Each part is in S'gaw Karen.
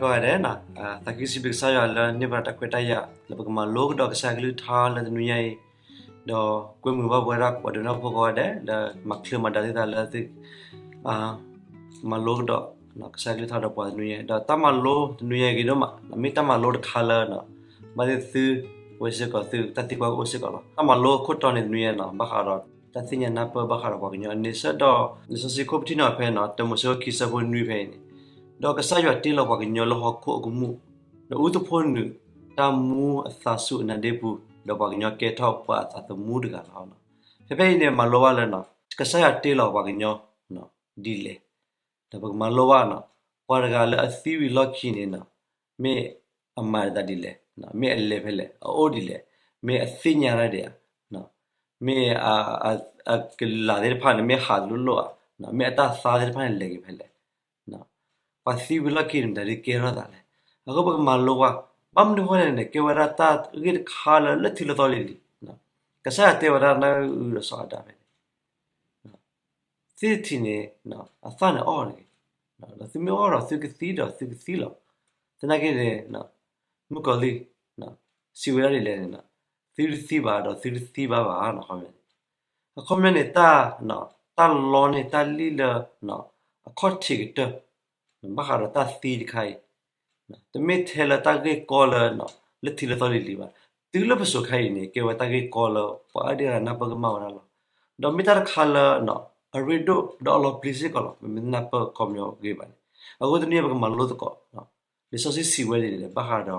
ကိးဂၤဒဲး, သးခုစံးဘျုးကစၢ်ယွၤလၢန့ၢ်ဘၣ်တၢ်ခွဲးတၢ်ယာ် လၢပကမၤလိကဒီးကစၢ်ကလုၢ်ကထါလၢတနွံညါအံၤ, ဒီးကွဲမုာ်ဘၣ်ပဝဲဒၣ်ပှၤဒိကနၣ်ဖိကိးဂၤဒဲး လၢမၤချုးမၤဒါသ့ၣ်တဖၣ်လၢသု မၤလိကဒီး ကစၢ်ကလုၢ်ကထါဒီးပှၤတနွံညါအံၤ, ဒီးတၢ်မၤလိတနွံညါအံၤဂ့ၤဒိၣ်မး, မ့ၢ်တၢ်မၤလိတခါလၢ ဘၣ်သ့ၣ်သု ဝဲစ့ၢ်ကီးသုတၢ်သံကွၢ်ကအိၣ်စ့ၢ်ကီးလီၤ. တၢ်မၤလိအခိၣ်တီန့ၣ်တနွံညါန့ၣ် ဘၣ်ဃးဒီးတၢ်သ့ၣ်ညါနၢ်ပၢၢ်ဘၣ်ဃးဒီးပှၤကညီအန့ဆၢၣ်, ဒီးလံာ်စီဆှံခိၣ်ပထံၣ်န့ၣ်ဖဲန့ၣ် တၢမိၤၡ့ခံဆၢဖိနွံဖဲအံၤန့ၣ်, ဒီးကစၢ်ယွၤတ့လီၤပှၤကညီလၢဟီၣ်ခိၣ်အကမူၣ်, ဒီးအူသဖှိနုာ်တၢ်မူအသးဆူအနါဒ့ပူၤ, ဒီးပှၤကညီကဲထီၣ်ပှၤအသးသမူတဂၤလီၤ. ဖဲဖဲအံၤန့ၣ် မၤလိဘၣ်လၢ ကစၢ်ယွၤတ့လီၤပှၤကညီဒ်လဲၣ်. ဒီးပကမၤလိဘၣ်န့ၣ် ပှၤတဂၤလၢအသံဝံၤလီၢ်ခံန့ၣ် မ့ၢ်အမၤသးဒ်လဲၣ်, မ့ၢ်အလဲၤဖဲလဲၣ်, အအိၣ်ဒ်လဲၣ်, မ့ၢ်အသ့ၣ်ညါတၢ်ဒံးဧါ, မ့ၢ်အကလၤသ့ၣ်တဖၣ်န့ၣ် မ့ၢ်ဟးတလိၣ်လိၣ်ဧါ, မ့ၢ်အတၢ်သါသ့ၣ်တဖၣ်န့ၣ် လဲၤက့ၤဖဲလဲၣ်. ပှၤသံဝံၤလီၢ်ခံန့ၣ် မတၤဒုးကဲထီၣ်သးလဲၣ်. အဃိပကမၤလိဘၣ်, ဘၣ်မနုၤအဃိလဲၣ်န့ၣ် ကဲဝဲဒၣ်တၢ်ဂ့ၢ်တခါလၢလၢထံလၢသီလံၤလံၤ, ကစၢ်ယွၤတဲဝဲဒၣ်နၢ်အုၣ်ဒီးစီၤအၤဒၣ်ဖဲန့ၣ် သ့ၣ်တထံၣ်န့ၣ် အသၣ်န့ၣ်အီၣ်တဂ့ၤ, ဒီးသုမ့ၢ်အီၣ်ဒီးသုကသံဒီးသုကသံလီၤ. သနာ်က့န့ၣ် မုၣ်ကီၤလံၢ် စံးဝဲဒၣ်ဒ်လဲၣ်န့ၣ် သုတသံဘၣ်ဒီးသုတသံဘၣ်ဘၣ်န့ၣ်. အခီပညီန့ၣ် တၢ်လီန့ၣ် တၢ်လံၣ်လၢ အခီၣ်ထံးကတၢၢ် ဘၣ်ဃးဒီးတၢ်သံတခါအံၤ တမ့ၢ်ထဲလၢတၢ်ဂ့ၢ်ကီလၢ လၢထံလၢသီလံၤလံၤဘၣ်. တုၤလၢပစိၤခါအံၤန့ၣ် ကဲဝဲတၢ်ဂ့ၢ်ကီလၢ ပှၤအါဒံအါဂၤနၢ်ပၢၢ်ကမၣ်ဝဲဒၣ်လီၤ. ဒီးမ့ၢ်တၢ်တခါလၢ အရ့ဒိၣ်ဒီးအလီၤပျံၤစ့ၢ်ကီးလီၤ. ပမ့ၢ်နၢ်ပၢၢ်ကီပညီဂ့ၤဘၣ်န့ၣ်, အဃိတနွံအံၤပကမၤလိသကိး လံာ်စီဆှံစံးဝဲဒ်လဲၣ် ဘၣ်ဃးဒီး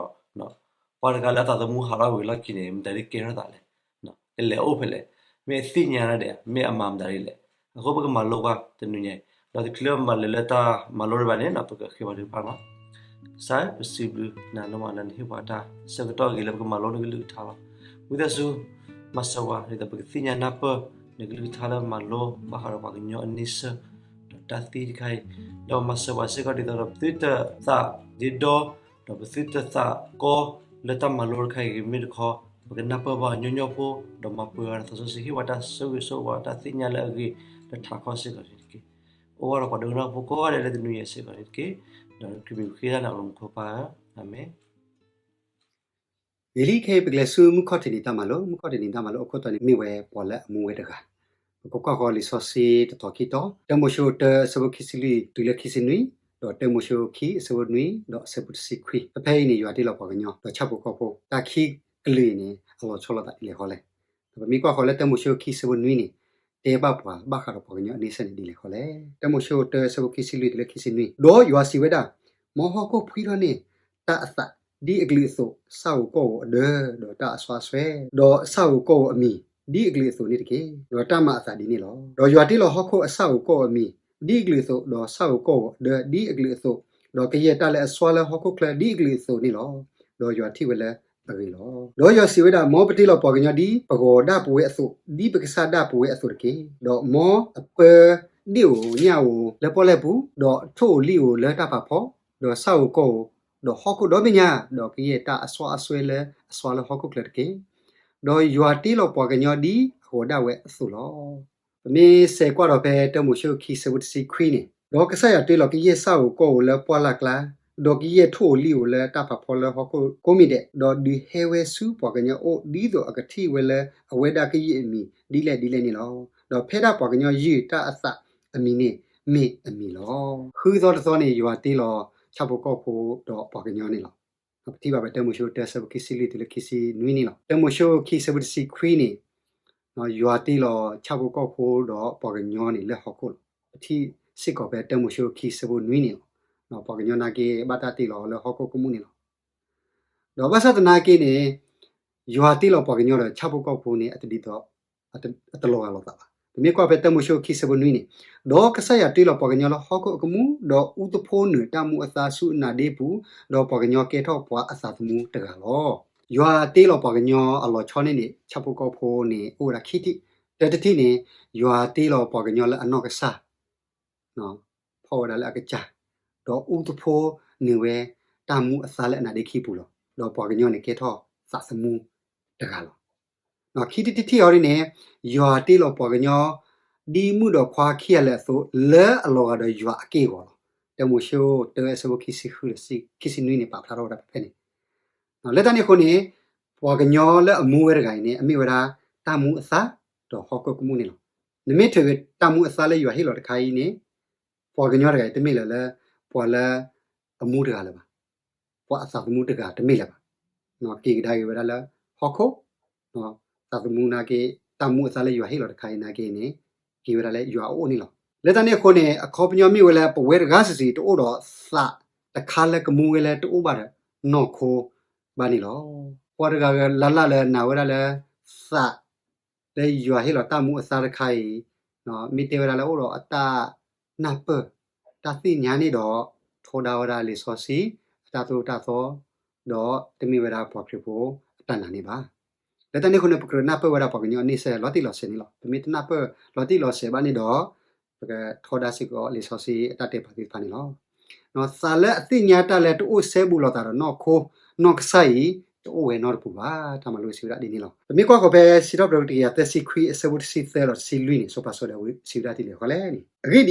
ပှၤတဂၤလၢအသးသမူဟးထီၣ်ဝံၤလီၢ်ခံန့ၣ် မတၤဒုးကဲထီၣ်သးလဲၣ်, ကလဲၤအိၣ်ဖဲလဲၣ်, မ့ၢ်အသ့ၣ်ညါတၢ်ဒံးဧါ, မ့ၢ်အမၤမတၤဒ်လဲၣ်. အဃိပကမၤလိဘၣ်တနွံညါအံၤ, ဒီးတချုးလၢပမၤလဲၤလၢတၢ်မၤလိဒံးဘၣ်န့ၣ် ပကဃ့ဘါထုကဖၣ်လီၤ. ကစၢ်ဧၢ, ပစံးဘျုးနၤလၢမၤလၢနဟ့ၣ်ပှၤတၢ်ဆၢကတီၢ်အဂ့ၤလၢပကမၤလိနကလုၢ်ကထါလီၤ. ဝံသးစူၤ မၤစၢၤပှၤ ဒ်သိးပကသ့ၣ်ညါနၢ်ပၢၢ် နကလုၢ်ကထါလၢမၤလိဘၣ်ဃးဒီးပှၤကညီအန့ဆၢၣ် ဒီးတၢ်သံတခါအံၤ, ဒီးမၤစၢၤပှၤစ့ၢ်ကီးဒ်သိးဒီး ပသုတသးဒ့ဒီ ဒီးပသုတသးကီလၢတၢ်မၤလိတခါအံၤဂ့ၤမ့ၢ်တခီ, ပကနၢ်ပၢၢ်ဘၣ်ညီညီဖိ, ဒီးမၤပှဲၤဂၤဒီးသးစီဆှံ ဟ့ၣ်ပှၤတၢ်ဆိၣ်ဂ့ၤဆိၣ်ဝါ တၢ်သ့ၣ်ညါလၢအဂ့ၤလၢထးခီစ့ၢ်ကီးန့ၣ်တက့ၢ်. အိၣ်ဝဲဒီးပှၤဒိကနၣ်ဖိကိးဂၤဒဲးလၢတနွံညါစ့ၢ်ကီးန့ၣ်တက့ၢ်. ဒီးခရံာ်မံၤဃ့တၢ်န့ၣ် အလီၢ်မူခိၣ်ပၢ်ဧၢ, အၤမ့ၣ်. ဂ့ၤလံ ခဲအံၤပကလဲၤဆူမုၢ်ခီၣ်ထံးနံၤတၢ်မၤလိ, မုၢ်ခီၣ်ထံးနံၤတၢ်မၤလိအခိၣ်တီန့ၣ်မ့ၢ်ဝဲပှၤလၢအမူဝဲတဂၤ. ပကကွၢ်ဃီလံာ်စီဆှံတတီၤခံတီၤ, တၢမိၤၡ့တၢအဆၢဖိခံဆံလွံၢ်တုၤလၢခံဆံနွံ, ဒီးတၢမိၤၡ့ခံအဆၢဖိနွံ ဒီးအဆၢဖိတဆံခွံ. ဖဲဖဲအံၤန့ၣ် ယွၤတ့လီၤပှၤကညီ ဒီးဆၣ်ဖိကီၢ်ဖိ တၢ်ခံကလုာ်အံၤန့ၣ် အလီၤဆီလိာ်သးဒ်လဲၣ်ဃီလဲၣ်. ဒီးပမ့ၢ်ကွၢ်ဃီလၢတၢမိၤၡ့ခံအဆၢဖိနွံန့ၣ် တဲဘၣ်ပှၤဘၣ်ဃးဒီးပှၤကညီအန့ဆၢၣ်န့ၣ်ဒ်လဲၣ်ဃီလဲၣ်. တၢမိၤၡ့တၢအဆၢဖိခံဆံလွံၢ်တုၤလၢခံဆံနွံ, ဒီးယွၤစံးဝဲဒၣ်, မ်ဟီၣ်ခိၣ်ဖှံထီၣ်န့ၢ်တၢ်အသး ဒ်အကလုာ်အသိး, ဆၣ်ဧိၤကီၢ်ဧိၤအဒၢ, ဒီးတၢ်အစွါအစွဲ, ဒီးဆၣ်ဧိၤကီၢ်ဧိၤအမံၤ ဒ်အကလုာ်အသိးန့ၣ်တက့ၢ်. ဒီးတၢ်မၤအသးဒ်န့ၣ်လီၤ. ဒီးယွၤတ့လီၤဟီၣ်ခိၣ်အဆၣ်ဧိၤကီၢ်ဧိၤအမံၤ ဒ်အကလုာ်အသိး, ဒီးဆၣ်ဧိၤကီၢ်ဧိၤအဒၢ ဒ်အကလုာ်အသိး, ဒီးကယဲၢ်တၢ်လၢအစွါလၢဟီၣ်ခိၣ်ချၢ ဒ်အကလုာ်အသိးန့ၣ်လီၤ. ဒီးယွၤထံၣ်ဝဲလၢအဂ့ၤလီၤ. ဒီးယွၤစံးဝဲဒၣ်, မ်ပတ့လီၤပှၤကညီဒ်ပဂီၤဒၣ်ပဝဲအသိး, ဒ်ပကစၢ်ဒၣ်ပဝဲအသိးတက့ၢ်. ဒီးမ်အပၢဒ့ၣ်ဧိၤညၣ်ဧိၤလၢပီၣ်လဲၣ်ပူၤ, ဒီးထိၣ်ဧိၤလံၣ်ဧိၤလၢတၢ်ဖးဖီ, ဒီးဆၣ်ဧိၤကီၢ်ဧိၤ, ဒီးဟီၣ်ခိၣ်ဒီဘ့ၣ်ညါ, ဒီးကယဲၢ်တၢ်အစွါအစွဲလၢအစွါလၢဟီၣ်ခိၣ်ချၢတက့ၢ်. ဒီးယွၤတ့လီၤပှၤကညီဒ်အဂီၤဒၣ်ဝဲအသိးလီၤ. ပမ့ၢ်စဲးကွၢ်ဒီးဖဲတၢမိၤၡ့ခံအဆၢဖိတဆံခွံန့ၣ်, ဒီးကစၢ်ယွၤတ့လီၤကယဲၢ်ဆၣ်ဧိၤကီၢ်ဧိၤလၢပှၢ်လၢ်ကျါ, ဒီးကယဲၢ်ထိၣ်ဧိၤလံၣ်ဧိၤလၢတၢ်ဖးဖီလၢဟီၣ်ခိၣ်ကိးမံၤဒဲး, ဒီးဒုးဟဲဝဲဆူပှၤကညီအအိၣ် ဒ်သိးအကထံၣ်ဝဲလၢအဝဲဒၣ်ကယဲၢ်အမံၤဒ်လဲၣ်ဒ်လဲၣ်န့ၣ်လီၤ. ဒီးဖဲဒၣ်ပှၤကညီယုၢ်တၢ်အသးအမံၤန့ၣ် မ့ၢ်အမံၤလီၤ. ဃုသီတသီန့ၣ် ယွၤတ့လီၤဆၣ်ဖိကီၢ်ဖိဒီးပှၤကညီန့ၣ်လီၤ. ပထံၣ်ဘၣ်ဖဲတၢမိၤၡ့တၢအဆၢဖိခံဆံလွံၢ်တုၤလၢခံဆံနွံန့ၣ်လီၤ. တၢမိၤၡ့ခံအဆၢဖိတဆံခွံန့ၣ် ယွၤတ့လီၤဆၣ်ဖိကီၢ်ဖိဒီးပှၤကညီန့ၣ်လၢဟီၣ်ခိၣ်လီၤ. ပထံၣ်စ့ၢ်ကီးဖဲတၢမိၤၡ့ခံအဆၢဖိနွံန့ၣ်လီၤ. ပှၤကညီနာ်က့ဘၣ်တၢ်တ့လီၤလၢဟီၣ်ခိၣ်ကမူၣ်န့ၣ်လီၤ. ဒီးဘၣ်ဆၣ်သနာ်က့န့ၣ် ယွၤတ့လီၤပှၤကညီဒီးဆၣ်ဖိကီၢ်ဖိန့ၣ် အတဒ်သိး အတလီၤဂာ်လိာ်သးဘၣ်. ပမ့ၢ်ကွၢ်ဖဲတၢမိၤၡ့ခံအဆၢဖိနွံန့ၣ်, ဒီးကစၢ်ယွၤတ့လီၤပှၤကညီလၢဟီၣ်ခိၣ်အကမူၣ်, ဒီးအူသဖှိနုာ်တၢ်မူအသါဆူအနါဒ့ပူၤ, ဒီးပှၤကညီကဲထီၣ်ပှၤအသးသမူတဂၤလီၤ. ယွၤတ့လီၤပှၤကညီအလီၤဆီန့ၣ်န့ၣ် ဆၣ်ဖိကီၢ်ဖိန့ၣ် အိၣ်ဝဲဒၣ်ခံထံၣ်, တၢတထံၣ်န့ၣ် ယွၤတ့လီၤပှၤကညီလၢအနီၢ်ကစၢ် ဖီၣ်ဝဲဒၣ်လၢအကစၢ်, ဒီးအူသဖှိနုာ်ဝဲတၢ်မူအသါလၢအနါဒ့ခံပူၤလီၤ. ဒီးပှၤကညီန့ၣ်ကဲထီၣ်သးသမူတဂၤလီၤ. ခံထံၣ်တထံၣ်အံၤန့ၣ် ယွၤတ့လီၤပှၤကညီ ဒ်မုၣ်ဒီးခွါခံဂၤလၢာ်အသိး လၢအလီၤဂာ်ဒီးယွၤအက့ၢ်အဂီၤလီၤ. တၢမိၤၡ့ တၢ အဆၢဖိခံဆံဃုဒီး ခံဆံနွံန့ၣ် ပာ်ဖျါထီၣ်ဝဲဒၣ်ဖဲန့ၣ်. လၢတၢ်န့ၣ်အဃိန့ၣ် ပှၤကညီလၢအမူဝဲတဂၤအံၤန့ၣ် အမ့ၢ်ဝဲဒၣ်တၢ်မူအသါ ဒီးဟီၣ်ခိၣ်ကမူၣ်န့ၣ်လီၤ. နမ့ၢ်ထုးက့ၤတၢ်မူအသါလၢယွၤဟ့ၣ်လီၤတခါအံၤန့ၣ် ပှၤကညီတဂၤအံၤတမ့ၢ်လၢၤလၢ ပှၤလၢအမူတဂၤလၢၤဘၣ်. ပှၤအသးသမူတဂၤတမ့ၢ်လၢၤဘၣ်. က့ၤကဒါက့ၤဝဲဒၣ်လၢဟီၣ်ခိၣ်, သးသမူနာ်က့ တၢ်မူအသါလၢယွၤဟ့ၣ်လီၤတခါအံၤနာ်က့န့ၣ် က့ၤဝဲဒၣ်လၢယွၤအအိၣ်န့ၣ်လီၤ. လၢတၢ်န့ၣ်အဃိန့ၣ် အခီပညီမ့ၢ်ဝဲလၢ ပဝဲတဂၤစုာ်စုာ်တအိၣ်ဒီးသးတခါလၢကမူဝဲလၢတအိၣ်ဘၣ်ဒီးနီၢ်ခိဘၣ်န့ၣ်လီၤ. ပှၤတဂၤဂၤလၢ်လၢ်လၢနၤဝဲဒၣ်လၢ သး လၢယွၤဟ့ၣ်လီၤတၢ်မူအသါတခါအံၤ မ့ၢ်တဲဝဲဒၣ်လၢအိၣ်ဒီးအတၢ်နၢ်ပၢၢ် တၢ်သ့ၣ်ညါန့ၣ်ဒီး ထီဒါဝဲဒၣ်လံာ်စီဆှံ အတၢ်သိၣ်တၢ်သီ ဒီးတမ့ၢ်ဝဲဒၣ်ပှၤခရံာ်ဖိအတၢ်နာ်န့ၣ်ဘၣ်. လၢတၢ်န့ၣ်အဃိန့ၣ် ပကြၢးနၢ်ပၢၢ်ဝဲဒၣ်ပှၤကညီအန့ဆၢၣ်လီၤတံၢ်လီၤဆဲးန့ၣ်လီၤ. ပမ့ၢ်တနၢ်ပၢၢ်လီၤတံၢ်လီၤဆဲးဘၣ်န့ၣ်ဒီး ပကထီဒါစ့ၢ်ကီးလံာ်စီဆှံအတၢ်တဲပာ်သ့ၣ်တဖၣ်န့ၣ်လီၤ. သးလၢအသ့ၣ်ညါတၢ်လၢတအိၣ်စဲဘူးလိာ်သးဒီးနီၢ်ခိ နီၢ်ကစၢ်အံၤ တအိၣ်ဝဲနီတပူၤဘၣ်. တၢ်မၤလိစံးဝဲဒၣ်ဒ်န့ၣ်လီၤ. ပမ့ၢ်ကွၢ်ဃီၤဖဲစံးထီၣ်ပတြၢၤတကယၤသၢဆံခွံ အဆၢဖိတဆံသၢဒီးတဆံလွံၢ်န့ၣ် စီၤပၤစီၤဒၤဝံးစံးဝဲဒၣ်ဒ်လဲၣ်ဃီလဲၣ်န့ၣ်,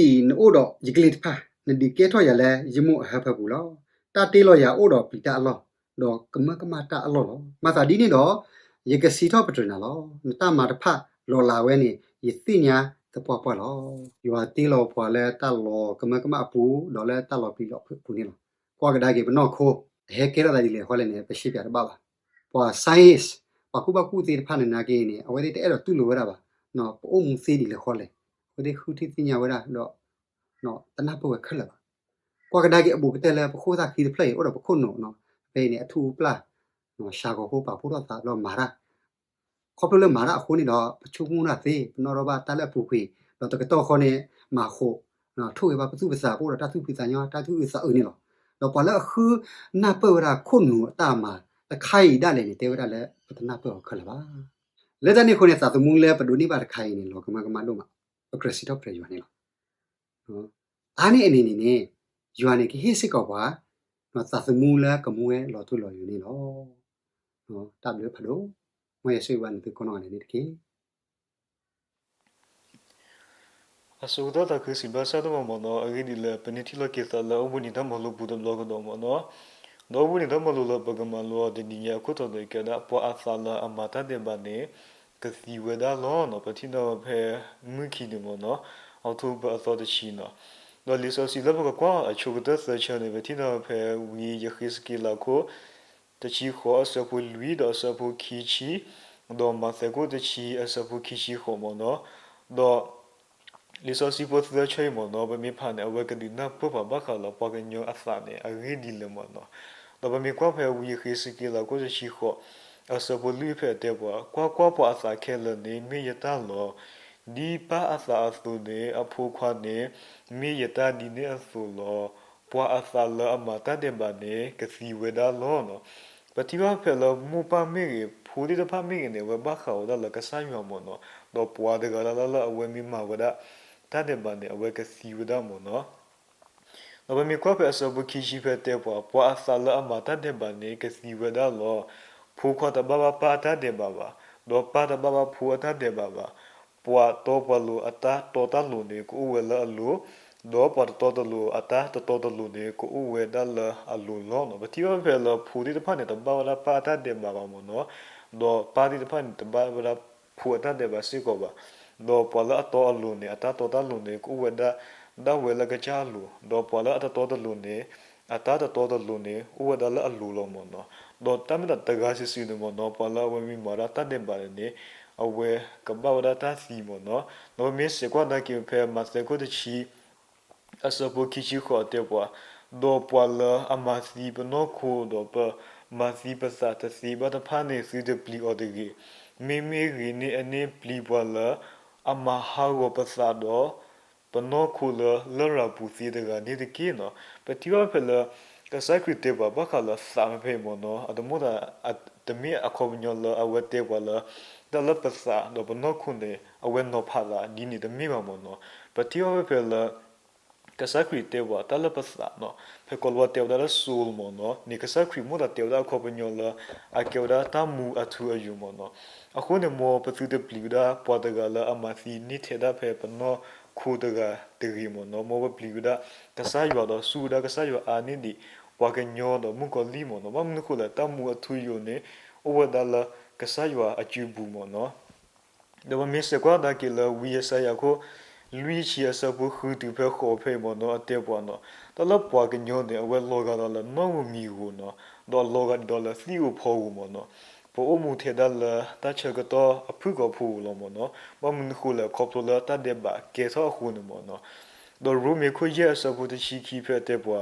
အဂ့ၢ်ဒ်အံၤ, နအိၣ်ဒီးယကလုၢ်တဖၣ်, နဒုးကဲထီၣ်ယၤလၢယမိၢ်အဟၢဖၢပူၤလီၤ. တၢ်တ့လီၤယၤအိၣ်ဒီးပျံၤတၢ်အလီၢ်, ဒီးကမၢကမၣ်တၢ်အလီၢ်လီၤ. မၤသးဒ်န့ၣ်ဒီး ယကစံးထီၣ်ပတြၢၤနၤလီၤ. နတၢ်မၤတဖၣ်လီၤလးဝဲန့ၣ် ယသ့ၣ်ညါသပှၢ်ပှၢ်လီၤ. ယွၤတ့လီၤပှၤလၢတၢ်လီၤကမၢကမၣ်အပူၤ ဒီးလၢတၢ်လီၤပျံၤလီၤဖုးအပူၤန့ၣ်လီၤ. ကွၢ်ကဒါက့ၤပနီၢ်ခိ အဟဲကဲထီၣ်သးဒ်လဲၣ်ဃီလဲၣ်န့ၣ် ပရှဲပၠးတဘၣ်ဘၣ်. ပှၤ science ပှၤကူၣ်ဘၣ်ကူၣ်သ့တဖၣ်န့ၣ်နာ်က့န့ၣ် အဝဲသ့ၣ်တအဲၣ်ဒိးတူၢ်လိာ်ဝဲဒၣ်ဘၣ်. ပအိၣ်မူသ့ဒ်လဲၣ်ဃီလဲၣ်, အဝဲသ့ၣ်ဃုထံၣ်သ့ၣ်ညါဝဲဒၣ်ဒီး တနၢ်ပၢၢ်ဝဲခဲလၢာ်ဘၣ်. ကွၢ်ကဒါက့ၤအဘူးကတၢၢ်လၢပခိၣ်သၣ်ဃံတဖျၢၣ်အံၤ အိၣ်ဒီးပခိၣ်နူာ်နီၤ, ဖဲအံၤန့ၣ် အထူၣ်အူပျၢ် စှၤဂီၤဖိပာ်ဖှိၣ်ထီၣ်သးဘျီမၤတၢ်, ခီဖျိလၢမၤတၢ်အဃိန့ၣ်ဒီး ပဆိကမိၣ်တၢ်သ့, ပနီၣ်ထီၣ်ဘၣ်တၢ်လၢအပူၤကွံာ်, ဒီးတကတီၢ်ဃီန့ၣ် မၤဃိး, ထိၣ်ဂဲၤဘၣ်ပသူၣ်ပသး ပအိၣ်ဒီးတၢ်သူၣ်ဖှံသးညီ တၢ်သူၣ်အုးသးအုးန့ၣ်လီၤ. ဒီးပှၤလၢအဃုနၢ်ပၢၢ်ဝဲဒၣ်ခိၣ်နူာ်အတၢ်မၤတခါအံၤဒၣ်လဲာ်န့ၣ် တဲဝဲဒၣ်လၢပတနၢ်ပၢၢ်အီၤခဲလၢာ်ဘၣ်. လၢတၢ်န့ၣ်အဃိန့ၣ် သးသမူလၢပဒိးန့ၢ်ဘၣ်တခါအံၤန့ၣ် လီၤကမၢကမၣ်ဒိၣ်မး, ပကြၢးစံးထီၣ်ပတြၢၤယွၤန့ၣ်လီၤ. အါန့ၢ်အန့ၣ်န့ၣ်န့ၣ် ယွၤန့ၣ်ကဟ့ၣ်စ့ၢ်ကီးပှၤ သးသမူလၢကမူဝဲလီၤထူလီၤယိာ်န့ၣ်လီၤ. တၢ်ဘျုးဖးဒိၣ်, မ်ယွၤဆိၣ်ဂ့ၤဘၣ်နသုကိးနီၢ်ဂၤဒဲးန့ၣ်တက့ၢ်. အဆိကတၢၢ်သးခုစံးဘၣ်ဆၣ်ဒိၣ်မးမ့ၢ်နီၤ, အဂ့ၢ်ဒ်လဲၣ် ပန့ၢ်ထံၣ်လိာ်က့ၤသးလၢအိၣ်ဘှံးနံၤတၢ်မၤလိပူၤတဘျီကဒီးမ့ၢ်နီၤ, ဒီးအိၣ်ဘှံးနံၤတၢ်မၤလိလၢပကမၤလိအီၤတနံၤညါအခိၣ်တီန့ၣ် ကဲဒၣ်ပှၤအသးလၢအမၤတၢ်ဒဲးဘးန့ၣ် ကသံဝဲဒၣ်လီၤနီၤ. ပထံၣ်န့ၢ်ဖဲမုၢ်ခံန့ၣ်မ့ၢ်နီၤ, October အသီတဆံနီၤ, ဒီးလံာ်စီဆှံလၢပကကွၢ်အဆိကတၢၢ်သၢဆၢန့ၣ် ပထံၣ်န့ၢ်ဖဲဝံယဃ့းစက့လးခိၣ် တဆံဃိးအဆၢဖိလွံၢ်ဒီးအဆၢဖိခံဆံ, ဒီးမးသဲခိၣ်တဆံအဆၢဖိခံဆံဃိးမ့ၢ်နီၤ, ဒီးလံာ်စီဆှံဖိသၢဆၢအံၤမ့ၢ်နီၤ ပမ့ၢ်ဖးန့ၣ် အဝဲကဒုးနၢ်ပၢၢ်ပှၤဘၣ်ဃးလၢပှၤကညီအသးန့ၣ် အဂ့ၢ်ဒ်လဲၣ်မ့ၢ်နီၤ, ဒီးပမ့ၢ်ကွၢ်ဖဲဝံယဃ့းစက့လးခိၣ်တဆံဃိး အဆၢဖိလွံၢ်ဖဲအတဲပှၤ, ကွၢ်ကွၢ်ပှၤအသးခဲလၢာ်န့ၣ် မ့ၢ်ယတၢ်လီၤ. ဒ်ပၢ်အသးအသိးန့ၣ် အဖိခွါန့ၣ် မ့ၢ်ယတၢ်ဒ်န့ၣ်အသိးလီၤ. ပှၤအသးလၢအမၤတၢ်ဒဲးဘးန့ၣ် ကသံဝဲဒၣ်လီၤနီၤ. ပထံၣ်ဘၣ်ဖဲလၢမိၢ်ပၢ်မ့ၢ်ဂ့ၤ ဖိသ့ၣ်တဖၣ်မ့ၢ်ဂ့ၤန့ၣ် အဝဲဘၣ်ဃးဝဲဒၣ်လၢကစၢ်ယွၤမ့ၢ်နီၤ, ဒီးပှၤတဂၤလၢ်လၢ်လၢအဝဲမ့ၢ်မၤဝဲဒၣ်တၢ်ဒဲးဘးန့ၣ် အဝဲကသံဝဲဒၣ်မ့ၢ်နီၤ. ဒီးပမ့ၢ်ကွၢ်ဖဲအဆၢဖိခံဆံဖဲတဲပှၤ, ပှၤအသးလၢအမၤတၢ်ဒဲးဘးန့ၣ် ကသံဝဲဒၣ်လီၤ. ဖိခွါတဘၣ်ဘၣ်ပၢ်အတၢ်ဒဲးဘးဘၣ်, ဒီးပၢ်တဘၣ်ဘၣ်ဖိအတၢ်ဒဲးဘးဘၣ်. ပှၤတီပှၤလိၤအတၢ်တီတၢ်လိၤန့ၣ် ကအိၣ်ဝဲလၢအလိၤ, ဒီးပှၤတတီတလိၤအတၢ်တတီတလိၤန့ၣ် ကအိၣ်ဝဲဒၣ်လၢအလိၤလီၤ. ပထံၣ်ဘၣ်ဖဲလၢဖိသ့ၣ်တဖၣ်န့ၣ် တဘၣ်ဝဲဒၣ်ပၢ်အတၢ်ဒဲးဘးဘၣ်မ့ၢ်နီၤ, ဒီးပၢ်သ့ၣ်တဖၣ်န့ၣ် တဘၣ်ဝဲဒၣ်ဖိအတၢ်ဒဲးဘးစ့ၢ်ကီးဘၣ်. ဒီးပှၤလၢအတီအလိၤန့ၣ် အတၢ်တီတၢ်လိၤန့ၣ် ကအိၣ်ဝဲဒၣ်ဒၣ်ဝဲလၢကစၢ်အလိၤ, ဒီးပှၤလၢအတတီတလိၤန့ၣ် အတၢ်တတီတလိၤန့ၣ် အိၣ်ဝဲဒၣ်လၢအလိၤလီၤမ့ၢ်နီၤ. ဒီးတၢ်မ့ၢ်တၢ်တဂၤစုာ်စုာ်န့ၣ်မ့ၢ်နီၤ ပှၤလၢအဝဲမ့ၢ်မၤဒၣ်တၢ်ဒဲးဘးန့ၣ် အဝဲကဘၣ်ဝဲဒၣ်တၢ်သံမ့ၢ်နီၤ. ဒီးပမ့ၢ်စဲးကွၢ်နာ်က့ဖဲမးသဲခိၣ်တဆံ အဆၢဖိခံဆံဃိးအတဲပှၤ, ဒီးပှၤလၢအမၤသံပနီၢ်ခိ ဒီးပမၤသံပသးတသ့ဘၣ်တဖၣ်န့ၣ် သုတပျံၤအီၤတဂ့ၤ. မ့မ့ၢ်ဂ့ၤန့ၢ်အန့ၣ်ပျံၤပှၤလၢအမၤဟးဂီၤပသးဒီး ပနီၢ်ခိလၢလရာ်ပူၤသ့တဂၤန့ၣ်တက့ၢ်နီၤ. ပထံၣ်ဘၣ်ဖဲလၢ ကစၢ်ခရံာ်တဲပှၤဘၣ်ဃးလၢသးဖဲဖဲအံၤမ့ၢ်နီၤ, အတမိၣ်သး တမ့ၢ်အခီပညီလၢအဝဲတဲပှၤလၢ တၢ်လၢပသးဒီးပနီၢ်ခိန့ၣ် အဝဲနီၤဖးသးဒ်န့ၣ်တမ့ၢ်ဘၣ်မ့ၢ်နီၤ. ပထံၣ်ဘၣ်ဖဲဖဲလၢ ကစၢ်ခရံာ်တဲပှၤတၢ်လၢပသးနီၤ, ဖဲကိးလီၤဝါတဲဝဲဒၣ်လၢ soul မ့ၢ်နီၤန့ၣ် ကစၢ်ခရံာ်မိၣ်သးတဲဝဲဒၣ်အခီပညီလၢ အကဲဝဲဒၣ်တၢ်မူအထူအယိာ်မ့ၢ်နီၤ. အဃိန့ၣ် မ်ပသုတပျံၤဝဲဒၣ်ပှၤတဂၤလၢအမၤသံန့ၢ်ထဲဒၣ်ဖဲပနီၢ် ပမ့ၢ်ကွၢ်ကဒါက့ၤလၢပှၤမူခိၣ်တဂၤတဂ့ၤမ့ၢ်နီၤ, မ်ပပျံၤဝဲဒၣ်ကစၢ်ယွၤဒီးစူၢ်ဝဲဒၣ်ကစၢ်ယွၤအါန့ၢ်ဒံး ပှၤကညီဒီးမုၣ်ကီၤလံၢ်မ့ၢ်နီၤ. ဘၣ်မနုၤဃိလဲၣ် တၢ်မူအထူအယိာ်န့ၣ် အိၣ်ဝဲဒၣ်လၢကစၢ်ယွၤအစုပူၤမ့ၢ်နီၤ. ဒီးပမ့ၢ်စဲးကွၢ်ကဒါက့ၤလၢဝံယၡါယၤခိၣ် လွံၢ်ဆံအဆၢဖိဃုတုၤဖဲဃိးဖဲအံၤမ့ၢ်နီၤ အတဲပှၤနီၤ, တၢ်လၢပှၤကညီန့ၣ် အဝဲလီၤဂာ်ဒီးလၢနီၣ်ဧိၤမံၤဧိၤနီၤ, ဒီးလီၤဂာ်ဒ်သိးလၢသံၣ်ဧိၤဖီဧိၤမ့ၢ်နီၤ. ပအိၣ်မူထဲဒၣ်လၢတၢ်ဆၢကတီၢ်အဖုၣ်ကိာ်ဖိဧိၤလီၤမ့ၢ်နီၤ. ဘၣ်မနုၤဃိလဲၣ် ခီဖျိလၢတၢ်ဒဲးဘးကဲထီၣ်အဃိန့ၣ်မ့ၢ်နီၤ. ဒီးရိမ့ၤခိၣ်ယဲၢ်အဆၢဖိတဆံခံဖဲအတဲပှၤ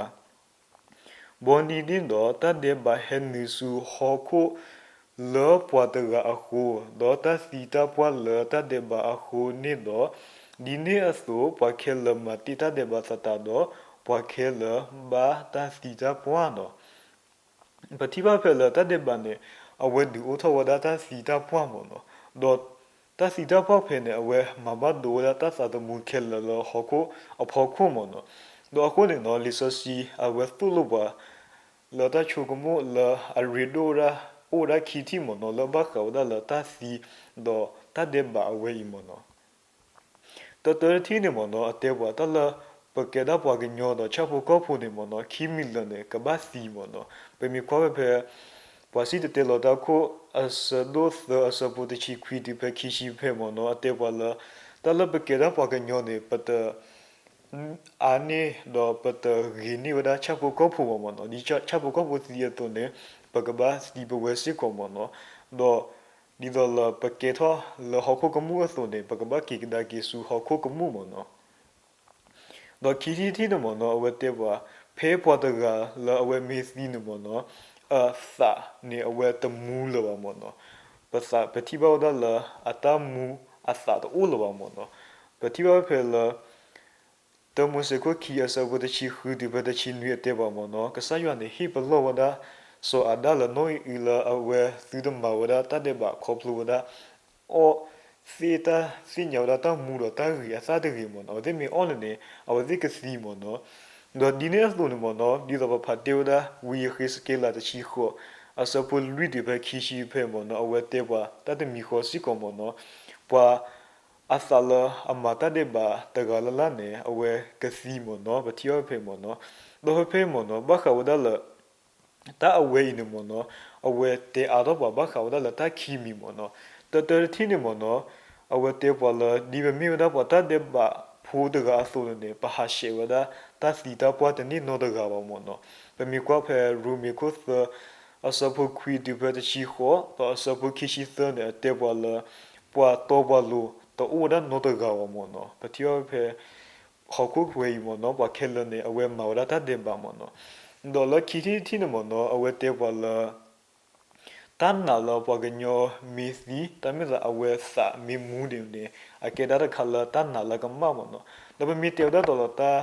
ဘီနံၤန့ၣ်ဒီး တၢ်ဒဲးဘးဟဲနုာ်ဆူဟီၣ်ခိၣ်လၢပှၤတဂၤအဃိ, ဒီးတၢ်သံတၢ်ပှၢ်လၢတၢ်ဒဲးဘးအဃိန့ၣ်ဒီး, ဒ်န့ၣ်အသိး ပှၤခဲလၢာ်မၤတ့ၢ်တၢ်ဒဲးဘးသတးဒီး, ပှၤခဲလၢာ်ဘၣ်တၢ်သံတၢ်ပှၢ်နီၤ. ပထံၣ်ဘၣ်ဖဲလၢတၢ်ဒဲးဘးန့ၣ် အဝဲဒုးအိၣ်ထီၣ်ဝဲဒၣ်တၢ်သံတၢ်ပှၢ်မ့ၢ်နီၤ, ဒီးတၢ်သံတၢ်ပှၢ်ဖဲန့ၣ် အဝဲမၤဘၣ်ဒိဝဲဒၣ်တၢ်သးသမူခဲလၢာ်လၢဟီၣ်ခိၣ်အဖီခိၣ်မ့ၢ်နီၤ. ဒီးအဃိန့ၣ်နီၤ လံာ်စီဆှံအဝဲသိၣ်လိပှၤ လၢတၢ်ဆိကမိၣ်လၢအရ့ဒိၣ်ဝဲဒၣ် အိၣ်ဝဲဒၣ်ခံထံၣ်မ့ၢ်နီၤ လၢဘၣ်ဃးဝဲဒၣ်လၢတၢ်သံ ဒီးတၢ်ဒဲးဘးအဝဲအံၤမ့ၢ်နီၤ. တၢတၢတထံၣ်န့ၣ်မ့ၢ်နီၤ အတဲပှၤတၢ်လၢ ပကဲဒၣ်ပှၤကညီဒီးဆၣ်ဖိကီၢ်ဖိန့ၣ်မ့ၢ်နီၤ ခံမံၤလၢာ်န့ၣ် ကဘၣ်သံမ့ၢ်နီၤ. ပမ့ၢ်ကွၢ်ဝဲဖဲ ပှၤစံၣ်တဲၤတဲလီၤတၢ်ခိၣ် အဆၢဒိၣ်သၢအဆၢဖိတဆံခွံတုၤဖဲခံဆံဖဲမ့ၢ်နီၤ အတဲပှၤလၢ တၢ်လၢပကဲဒၣ်ပှၤကညီန့ၣ် ပတ အါန့ၢ်ဒီးပတဂ့ၤန့ၢ်ဝဲဒၣ်ဆၣ်ဖိကီၢ်ဖိဘၣ်မ့ၢ်နီၤ, ဒ်ဆၣ်ဖိကီၢ်ဖိသံအသိးန့ၣ် ပကဘၣ်သံပဝဲစ့ၢ်ကီးမ့ၢ်နီၤ, ဒီးဒ်သိးလၢပကဲထီၣ်လၢဟီၣ်ခိၣ်ကမူၣ်အသိးန့ၣ် ပကဘၣ်က့ၤကဒါက့ၤဆူဟီၣ်ခိၣ်ကမူၣ်မ့ၢ်နီၤ. ဒီးခံထံၣ်တထံၣ်န့ၣ်မ့ၢ်နီၤ အဝဲတဲပှၤ ဖဲပှၤတဂၤလၢအဝဲမ့ၢ်သံန့ၣ်မ့ၢ်နီၤ အသးန့ၣ်အဝဲတမူလၢၤဘၣ်မ့ၢ်နီၤ, ပသးပထံၣ်ဘၣ်ဝဲဒၣ်လၢအတၢ်မူအသးတအိၣ်လၢၤဘၣ်မ့ၢ်နီၤ, ပထံၣ်ဘၣ်ဝဲဖဲလၢ တၢမိၤၡ့ခိၣ်ခံအဆၢဖိတဆံဃုတုၤဖဲတဆံနွံအတဲပှၤမ့ၢ်နီၤ, ကစၢ်ယွၤန့ၣ်ဟ့ၣ်ပလီၢ်ဝဲဒၣ် စီၤအၤဒၣ်လၢနီၣ်အံၣ်အုလၢအဝဲသုတမၤဝဲဒၣ်တၢ်ဒဲးဘးခီဖျိဝဲဒၣ် အီၣ်သ့ၣ်တၢ်သ့ၣ်ညါဝဲဒၣ်တၢ်မူဒီးတၢ်ဂ့ၤအသၣ်တဂ့ၤမ့ၢ်နီၤ, အဝဲသ့ၣ်မ့ၢ်အီၣ်န့ၣ်န့ၣ် အဝဲသ့ၣ်ကသံမ့ၢ်နီၤ, ဒီးဒ်န့ၣ်အသိးန့ၣ်မ့ၢ်နီၤ ဒ်သိးပဖးတ့ၢ်ဝဲဒၣ် ဝံယဃ့းစက့လးတဆံဃိး အဆၢဖိလွံၢ်တုၤဖဲခံဆံဖဲမ့ၢ်နီၤ အဝဲတဲပှၤတၢ်တမံၤဃီစ့ၢ်ကီးမ့ၢ်နီၤ, ပှၤ အသးလၢအမၤတၢ်ဒဲးဘးတဂၤလၢ်လၢ်န့ၣ် အဝဲကသံမ့ၢ်နီၤ, ပထံၣ်အီၤဖဲမ့ၢ်နီၤ, ဒီးဖဲဖဲမ့ၢ်နီၤ ဘၣ်ဃးဝဲဒၣ်လၢ တၢ်အဝဲအံၤန့ၣ်မ့ၢ်နီၤ အဝဲတဲအါထီၣ်ပှၤဘၣ်ဃးဝဲဒၣ်လၢတၢ်ခံမံၤမ့ၢ်နီၤ, တၢတၢတထံၣ်န့ၣ်မ့ၢ်နီၤ အဝဲတဲပှၤလၢ ဒ်ပမ့ၢ်ဝဲဒၣ်ပှၤတၢ်ဒဲးဘးဖိတဂၤအသိးန့ၣ်န့ၣ် ပဟးဆှဲးဝဲဒၣ်တၢ်သံတၢ်ပှၢ်တန့ၢ်နီတဂၤဘၣ်မ့ၢ်နီၤ, ပမ့ၢ်ကွၢ်ဖဲရိမ့ၤခိၣ်သၢ အဆၢဖိခွံတုၤဖဲတဆံဃိး ဒီးအဆၢဖိခံဆံသၢန့ၣ် အတဲပှၤလၢ ပှၤတီပှၤလိၤတအိၣ်ဝဲဒၣ်နီတဂၤဘၣ်မ့ၢ်နီၤ, ပထံၣ်အီၤဖဲ ဟီၣ်ခိၣ်ဝဲအံၤမ့ၢ်နီၤ ပှၤခဲလၢာ်န့ၣ် အဝဲမၤဝဲဒၣ်တၢ်ဒဲးဘးမ့ၢ်နီၤ, ဒီးလၢခံထံၣ်တထံၣ်န့ၣ်မ့ၢ်နီၤ အဝဲတဲပှၤလၢ တၢ်နာ်လၢပှၤကညီမ့ၢ်သံ တၢ်မ့ၢ်သးအဝဲသးမ့ၢ်မူန့ၣ်န့ၣ် အကဲဒၣ်တခါလၢတၢ်နာ်လၢကမၣ်မ့ၢ်နီၤ, ဒီးပမ့ၢ်တဲဝဲဒၣ်ဒီးလၢတၢ်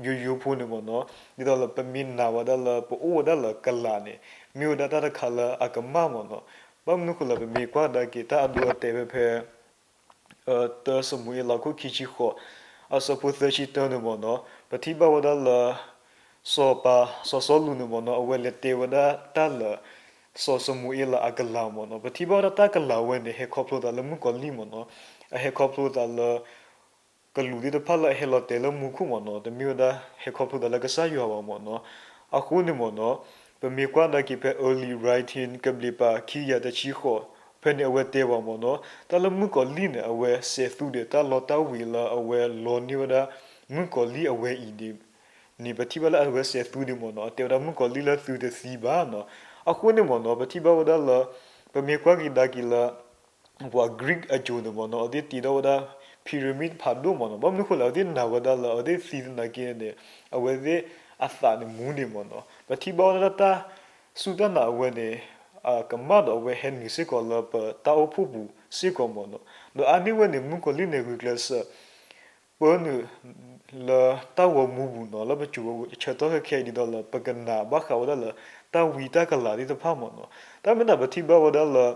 ယိယိဖိန့ၣ်မ့ၢ်နီၤ ဒ်သိးလၢပမ့ၢ်နာ်ဝဲဒၣ်လၢပအိၣ်ဝဲဒၣ်လၢကလၤန့ၣ် မ့ၢ်ဝဲဒၣ်တၢ်တခါလၢအကမၣ်မ့ၢ်နီၤ, ဘၣ်မနုၤဃိလၢပမ့ၢ်ကွၢ်ကဒါက့ၤတၢ်အဒိအတဲာ်ဖဲဖဲ တၢစမူၤအ့လးခိၣ်ခံဆံဃိး အဆၢဖိသၢဆံတၢန့ၣ်မ့ၢ်နီၤ ပထံၣ်ဘၣ်ဝဲဒၣ်လၢ စီၤပၤ စီၤစီလူးန့ၣ်မ့ၢ်နီၤ အဝဲလဲၤတဲဝဲဒၣ်တၢ်လၢ စီၤစမူၤအ့လးအကလၤမ့ၢ်နီၤ ပထံၣ်ဘၣ်ဝဲဒၣ်တၢ်ကလၤဝဲန့ၣ် ဟဲခီဖျိသးလၢမုၣ်ကီၤလံၢ်မ့ၢ်နီၤ အဟဲခီဖျိသးလၢ ကလူးသ့ၣ်တဖၣ်လၢအဟဲလီၤတဲာ်လၢမူခိၣ်မ့ၢ်နီၤ တမ့ၢ်ဝဲဒၣ်ဟဲခီဖျိသးလၢကစၢ်ယွၤဘၣ်မ့ၢ်နီၤ အဃိန့ၣ်မ့ၢ်နီၤ ပမ့ၢ်ကွၢ်ကဒါက့ၤဖဲ Early Writings ကဘျံးပၤခံကယၤတဆံဃိး ဖဲန့ၣ်အဝဲတဲဘၣ်မ့ၢ်နီၤ တၢ်လၢမုၣ်ကီၤလံၢ်န့ၣ် အဝဲစဲးသူဒီးတၢ်လီတၢ်ဝ့ၤလၢအဝဲလီန့ၢ်ဝဲဒၣ် မုၣ်ကီၤလံၢ်အဝဲအံၤန့ၣ် န့ၣ် ပထံၣ်ဘၣ်လၢအဝဲစဲးသူန့ၣ်မ့ၢ်နီၤ အတဲဝဲဒၣ်မုၣ်ကီၤလံၢ်လၢသုတသံဘၣ်နီၤ အဃိန့ၣ်မ့ၢ်နီၤ ပထံၣ်ဘၣ်ဝဲဒၣ်လၢ ပမ့ၢ်ကွၢ်က့ၤကဒါက့ၤလၢ ပှၤ Greek အစိၤန့ၣ်မ့ၢ်နီၤ အဝဲသ့ၣ်တ့ထီၣ်ဝဲဒၣ် pyramid ဖးဒိၣ်မ့ၢ်နီၤ ဘၣ်မနုၤအဃိလဲၣ် အဝဲသ့ၣ်နာ်ဝဲဒၣ်လၢ အဝဲသ့ၣ်သံသနာ်က့န့ၣ် အဝဲသ့ၣ်အသးန့ၣ်မူန့ၣ်မ့ၢ်နီၤ ပထံၣ်ဘၣ်ဝဲဒၣ်တၢ်စူၢ်တၢ်နာ်အဝဲန့ၣ် ကမၣ်ဒီးအဝဲဟဲနုာ်စ့ၢ်ကီးလၢပတၢ်အိၣ်ဖှိၣ်ပူၤစ့ၢ်ကီးမ့ၢ်နီၤ ဒီးအါန့ၢ်ဝဲန့ၣ် မုၣ်ကီၤလံၢ်န့ၣ် ဂုာ်ကျဲးစၢး ပၢနုာ်လၢတၢ်ဂီၤမူပူၤနီၤ လၢပစိၤဆၢကတီၢ်ခဲအံၤဒ်သိးလၢ ပကနာ်ဘၣ်ဃးဝဲဒၣ်လၢ တၢ်ဝံတၢ်ကလၤသ့ၣ်တဖၣ်မ့ၢ်နီၤ တၢ်မ့ၢ်တၢ်ပထံၣ်ဘၣ်ဝဲဒၣ်လၢ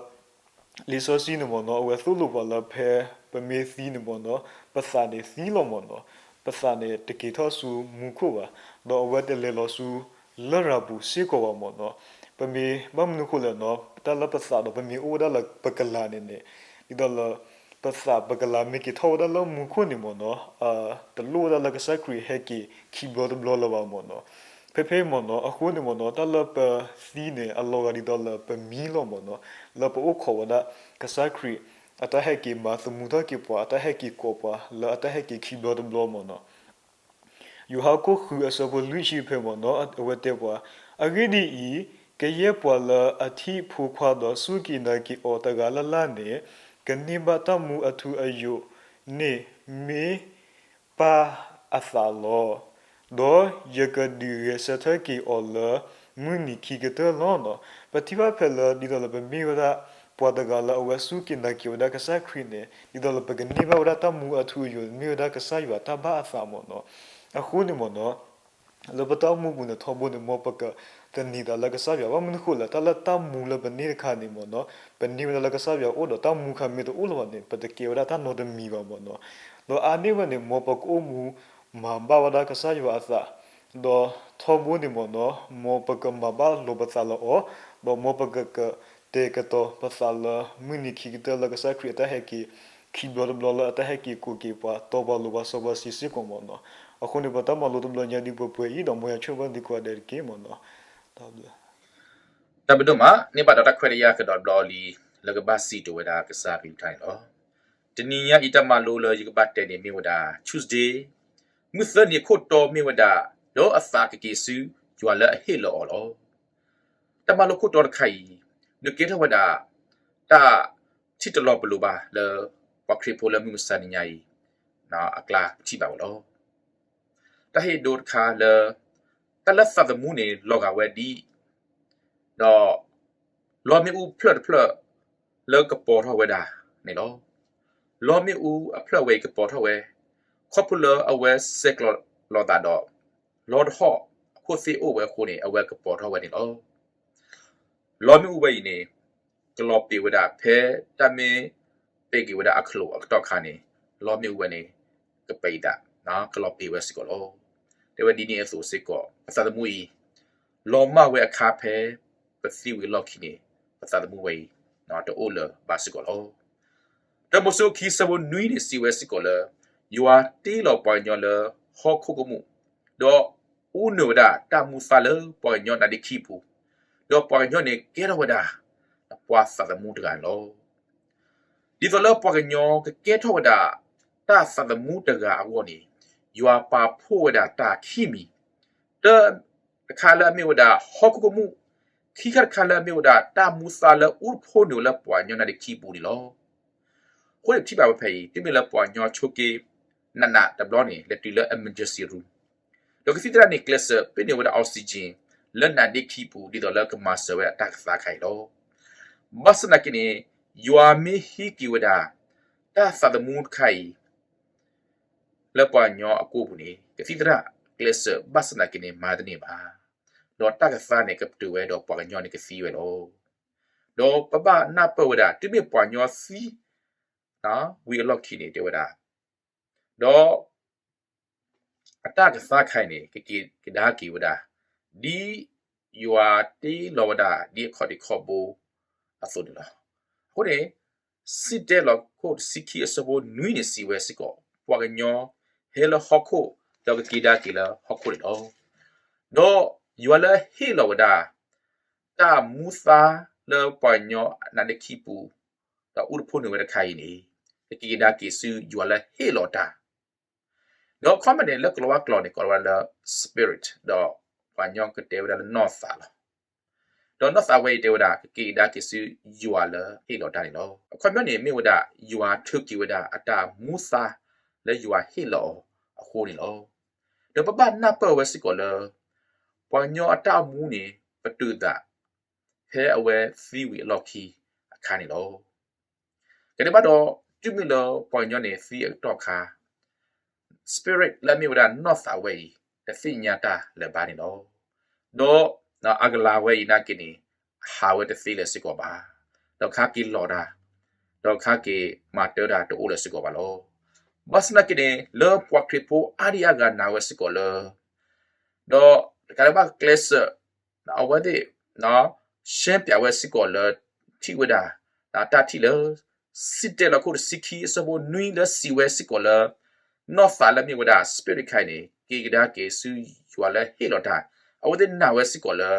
လံာ်စီဆှံန့ၣ်မ့ၢ်နီၤ အဝဲသိၣ်လိပှၤလၢဖဲ ပမ့ၢ်သံန့ၣ်မ့ၢ်နီၤ ပသးန့ၣ်သံလီၤမ့ၢ်နီၤ ပသးန့ၣ်တက့ၤထီၣ်ဆူမူခိၣ်ဘၣ် ဒီးအဝဲတလဲၤလီၤဆူလရာ်ပူၤစ့ၢ်ကီးဘၣ်မ့ၢ်နီၤ ပမ့ၢ်ဘၣ်မနုၤဃိလဲၣ်နီၤ တၢ်လၢပသးဒီးပမ့ၢ်အိၣ်ဝဲဒၣ်လၢပကလၤန့ၣ်န့ၣ် ဒ်သိးလၢ ပသးပကလၤမ့ၢ်က့ၤထီၣ်ဝဲဒၣ်လၢမူခိၣ်န့ၣ်မ့ၢ်နီၤ, တလိၣ်ဝဲဒၣ်လၢကစၢ်ခရံာ်ဟဲက့ၤခံဘျီတဘျီလၢၤဘၣ်မ့ၢ်နီၤ. ဖဲဖဲမ့ၢ်နီၤ အဃိန့ၣ်မ့ၢ်နီၤ တၢ်လၢပသံန့ၣ် အလီၤဂာ်ဒ်သိးလၢပမံလီၤမ့ၢ်နီၤ, လၢပအိၣ်ခိးဝဲဒၣ် ကစၢ်ခရံာ် အတၢ်ဟဲက့ၤမၤသမူထီၣ်က့ၤပှၤ, အတၢ်ဟဲက့ၤကိးပှၤ လၢအတၢ်ဟဲက့ၤခံဘျီတဘျီမ့ၢ်နီၤ. ယိၤဟၣ်ခိၣ်ဃုအဆၢဖိလွံၢ်ဆံဖဲမ့ၢ်နီၤ အဝဲတဲပှၤ, အဂ့ၢ်ဒ်အံၤ, ကယဲၢ်ပှၤလၢအထံၣ်ဖိခွါဒီးစူၢ်က့ၤနာ်က့ၤအီၤတဂၤလၢ်လၢ်န့ၣ်, ကန့ၢ်ဘၣ်တၢ်မူအထူအယိာ်န့ၣ်မ့ၢ်ပၢ်အသးလီၤ. ဒီးယကဒုးဂဲၤဆၢထၢၣ်က့ၤအီၤလၢမုၢ်နံၤခံကတၢၢ်လီၤနီၤ. ပထံၣ်ဘၣ်ဖဲလၢဒ်သိးလၢပမ့ၢ်ဝဲဒၣ် ပှၤတဂၤလၢအဝဲစူၢ်က့ၤနာ်က့ၤဝဲဒၣ်ကစၢ်ခရံာ်န့ၣ် ဒ်သိးလၢပကန့ၢ်ဘၣ်ဝဲဒၣ်တၢ်မူအထူအယိာ်န့ၣ် မ့ၢ်ဝဲဒၣ်ကစၢ်ယွၤတၢ်ဘၣ်အသးမ့ၢ်နီၤ. အဃိန့ၣ်မ့ၢ်နီၤ လၢပတၢ်အိၣ်မူပူၤန့ၣ် ထီဘိန့ၣ် မ်ပကသန့ၤသးလၢကစၢ်ယွၤ ဘၣ်မနုၤဃိလဲၣ် တၢ်လၢတၢ်မူလၢပန့ၢ်တခါန့ၣ်မ့ၢ်နီၤ ပန့ၢ်ဝဲဒၣ်လၢကစၢ်ယွၤအအိၣ်ဒီးတၢ်မူခါမ့ၢ်တအိၣ်လၢၤဘၣ်န့ၣ် ပတကဲဝဲဒၣ်တၢ်နီတမံၤဘၣ်မ့ၢ်နီၤ. ဒီးအါန့ၢ်ဝဲန့ၣ် မ်ပကအိၣ်မူမၤဘၣ်ဝဲဒၣ်ကစၢ်ယွၤအသး ဒီးထီဘိန့ၣ်မ့ၢ်နီၤ မ်ပကမၤဘၣ်လိာ်ပသးလၢအီၤ, ဒီးမ်ပကကတဲာ်ကတီၤပသးလၢမုၢ်နံၤခံကတၢၢ်လၢကစၢ်ခရံာ်အတၢ်ဟဲက့ၤ ခံဘျီတဘျီလၢအတၢ်ဟဲက့ၤကိးက့ၤပှၤ တီပှၤလိၤပှၤစီပှၤဆှံစ့ၢ်ကီးမ့ၢ်နီၤ. အဃိန့ၣ် ပတၢ်မၤလိတဘျီညါဒ်ပှဲၤပှဲၤအံၤ ဒီးမ်ယွၤဆိၣ်ဂ့ၤဘၣ်သုကိးဂၤဒဲးတက့ၢ်မ့ၢ်နီၤ. တၢ်ဘျုးဒိၣ်မး, န့ၢ်ဘၣ်ဒီးတၢ်ခွဲးတၢ်ယာ်ကဒီးတဘျီလံ လၢကဘၣ်စံးကတိၤဝဲဒၣ်ကစၢ်အကလုၢ်ကထါန့ၣ်လီၤ. တနံၤညါအံၤတၢ်မၤလိလၢယကဘၣ်တဲန့ၣ်မ့ၢ်ဝဲဒၣ် Tuesday, မုၢ်သၢနံၤအခိၣ်တီမ့ၢ်ဝဲဒၣ် ဒီးအသးကက့ၤဆူယွၤလၢအဟ့ၣ်လီၤအီၤလီၤ. တၢ်မၤလိခိၣ်တီတခါအံၤ ဒုးကဲထီၣ်ဝဲဒၣ် တၢ်ထံၣ်တလီၤပလိာ်ဘၣ်လၢ ပှၤခရံာ်ဖိလၢမုၢ်မဆါနံၤညါအံၤ အကျါပထံၣ်ဘၣ်ဝဲလီၤ. တၢ်ဟ့ၣ်ဒိတခါလၢ တၢ်လၢသးသမူန့ၣ်လီၤဂာ်ဝဲဒ်အံၤ, ဒီး လီမ့ၣ်အူဖျၢၣ်တဖျၢၣ်လၢကပီၤထီၣ်ဝဲဒၣ်န့ၣ်လီၤ. လီမ့ၣ်အူအဖျၢၣ်ဝဲအံၤကပီၤထီၣ်ဝဲ ခီဖျိလၢအဝဲဆဲးကျိးလိာ်သးဒီး လီတဟီၣ်အခိၣ်သ့ၣ်အိၣ်ဝဲအဃိန့ၣ် အဝဲကပီၤထီၣ်ဝဲန့ၣ်လီၤ. လီမ့ၣ်အူဝဲအံၤန့ၣ် ကလီၤပ့ၤဝဲဒၣ်ဖဲတၢ်မ့ၢ်ပဲာ်က့ၤဝဲဒၣ်အချိၣ်အကတီၢ်ခါန့ၣ် လီမ့ၣ်အူဝဲန့ၣ် ကပံးသး ကလီၤပ့ၤဝဲစ့ၢ်ကီးလီၤ. တဲဝဲဒ်န့ၣ်အသိးစ့ၢ်ကီး ပသးသမူအံၤ လီၤမၢ်ဝဲအခါဖဲ ပသံဝံၤအလီၢ်ခံန့ၣ် ပသးသမူဝဲအံၤ တအိၣ်လၢၤဘၣ်စ့ၢ်ကီးလီၤ. တၢမိၤၡ့ခံဆၢဖိနွံန့ၣ်စံးဝဲစ့ၢ်ကီးလၢ ယွၤတ့လီၤပှၤကညီလၢဟီၣ်ခိၣ်ကမူၣ်, ဒီးအူနုာ်ဝဲဒၣ်တၢ်မူသါလၢပှၤကညီနါဒ့ခံပူၤ, ဒီးပှၤကညီန့ၣ်ကဲထီၣ်ဝဲဒၣ် ပှၤသးသမူတဂၤန့ၣ်လီၤ. ဒ်သိးလၢပှၤကညီကကဲထီၣ်ဝဲဒၣ် တၢ်သးသမူတဂၤအဂီၢ်န့ၣ် ယွၤပာ်ဖှိၣ်ဝဲဒၣ်တၢ်ခံမံၤ, တၢ်တခါလၢအမ့ၢ်ဝဲဒၣ်ဟီၣ်ခိၣ်ကမူၣ်, ခံခါတခါလၢအမ့ၢ်ဝဲဒၣ်တၢ်မူသါလၢအူတဖိနုာ်လၢပှၤကညီနါဒ့ခံပူၤန့ၣ်လီၤ. အဃိန့ၣ်ပထံၣ်ဘၣ်ဝဲဖဲအံၤ တုၤမ့ၢ်လၢပှၤကညီဆိးက့ နးနးတဘျီန့ၣ် လဲၤတုၤလၢ emergency room ဒီးကသံၣ်သရၣ်န့ၣ် ကျဲးစၢးပ့န့ၢ်ဝဲဒၣ် oxygen လၢနါဒ့ခံပူၤ ဒ်သိးလၢကမၤစၢၤဝဲဒၣ်တၢ်ကသါခါအံၤလီၤ. ဘၣ်ဆၣ်သနာ်က့န့ၣ် ယွၤမ့ၢ်ဟံးက့ၤဝဲဒၣ် တၢ်သးသမူတခါအံၤ လၢပှၤကညီအကိာ်ပူၤန့ၣ် ကသံၣ်သရၣ်ကျဲးစၢးဘၣ်ဆၣ်သနာ်က့န့ၣ် မၤတန့ၢ်ဘၣ်. ဒီးတၢ်ကသါန့ၣ်ကပတုာ်ဝဲဒီးပှၤကညီန့ၣ်ကသံဝဲလီၤ. ဒီးပဘၣ်နၢ်ပၢၢ်ဝဲဒၣ် တုၤမ့ၢ်ပှၤကညီသံ ဝံၤအလီၢ်ခံန့ၣ်တဲဝဲဒၣ်, ဒီး အတၢ်ကသါခါအံၤန့ၣ် ကက့ၤကဒါက့ၤဝဲဒၣ် ဒ်ယွၤတ့လီၤဝဲဒၣ်ဒ်အခီၣ်ထံးခီၣ်ဘိအသိးန့ၣ်လီၤ. အဃိန့ၣ် စံၣ်တဲၤလီၤခိၣ်တဆံခံအဆၢဖိနွံန့ၣ်စံးဝဲစ့ၢ်ကီး ပှၤကညီဟဲလၢဟီၣ်ခိၣ် ဒီးကက့ၤဒါက့ၤလၢဟီၣ်ခိၣ်န့ၣ်လီၤ. ဒီးယွၤလၢဟ့ၣ်လီၤဝဲဒၣ် တၢ်မူသါလၢပှၤကညီနါဒ့ခံပူၤ ဒီးအူတဖိနုာ်ဝဲတခါအံၤန့ၣ် ကက့ၤကဒါက့ၤဆူယွၤလၢဟ့ၣ်လီၤတၢ် ဒီးအခီပညီန့ၣ် လၢကလၤဝါကျိာ်န့ၣ် ကိးဝဲဒၣ်လၢ spirit ဒီးပှၤကညီကတဲဝဲဒၣ်လၢနီၢ်သးလီၤ. ဒီးနီၢ်သးဝဲအံၤတဲဝဲဒၣ် ကက့ၤကဒါက့ၤဆူယွၤလၢဟ့ၣ်လီၤတၢ်န့ၣ်လီၤ. အခီပညီန့ၣ် မ့ၢ်ဝဲဒၣ်ယွၤထုးက့ၤဝဲဒၣ်အတၢ်မူသါလၢယွၤဟ့ၣ်လီၤအီၤအဃိန့ၣ်လီၤ. ဒီးပဘၣ်နၢ်ပၢၢ်ဝဲစ့ၢ်ကီးလၢ ပှၤကညီအတၢ်အိၣ်မူန့ၣ် ပတုာ်သး ဖဲအဝဲသံဝံၤအလီၢ်ခံအခါန့ၣ်လီၤ. ကဒဲးဘၣ်ဒီး တုၤမ့ၢ်လၢပှၤကညီန့ၣ်သံအကတီၢ်အခါ spirit လၢအမ့ၢ်ဝဲဒၣ်နီၢ်သးဝဲအံၤ တသ့ၣ်ညါတၢ်လၢၤဘၣ်န့ၣ်လီၤ. ဒီးအကလၤဝဲအံၤနာ်က့န့ၣ် ဟးဝဲတသ့လၢၤစ့ၢ်ကီးဘၣ်. ဒီးခါက့ၤလီၤတၢ် ဒီးခါက့ၤမၤတၢ်တၢ်တအိၣ်လၢၤစ့ၢ်ကီးဘၣ်လီၤ. ဘၣ်ဆၣ်သနာ်က့န့ၣ် လၢပှၤခရံာ်ဖိအါဒံအါဂၤနာ်ဝဲစ့ၢ်ကီးလၢ ဒီးတကးဒံးဘၣ်ကျဲးစၢး အဝဲသ့ၣ် ရှင်းပြဝဲစ့ၢ်ကီးလၢ ထံၣ်ဝဲဒၣ် တၢ်ထံၣ်လၢ စံၣ်တဲၤလီၤခိၣ်တဆံခံအဆၢဖိနွံလၢစံးဝဲစ့ၢ်ကီးလၢ နီၢ်သးလၢအမ့ၢ်ဝဲဒၣ် spirit တခါအံၤန့ၣ် က့ၤကဒါက့ၤဆူယွၤလၢဟ့ၣ်လီၤတၢ်, အဝဲသ့ၣ်နာ်ဝဲစ့ၢ်ကီးလၢ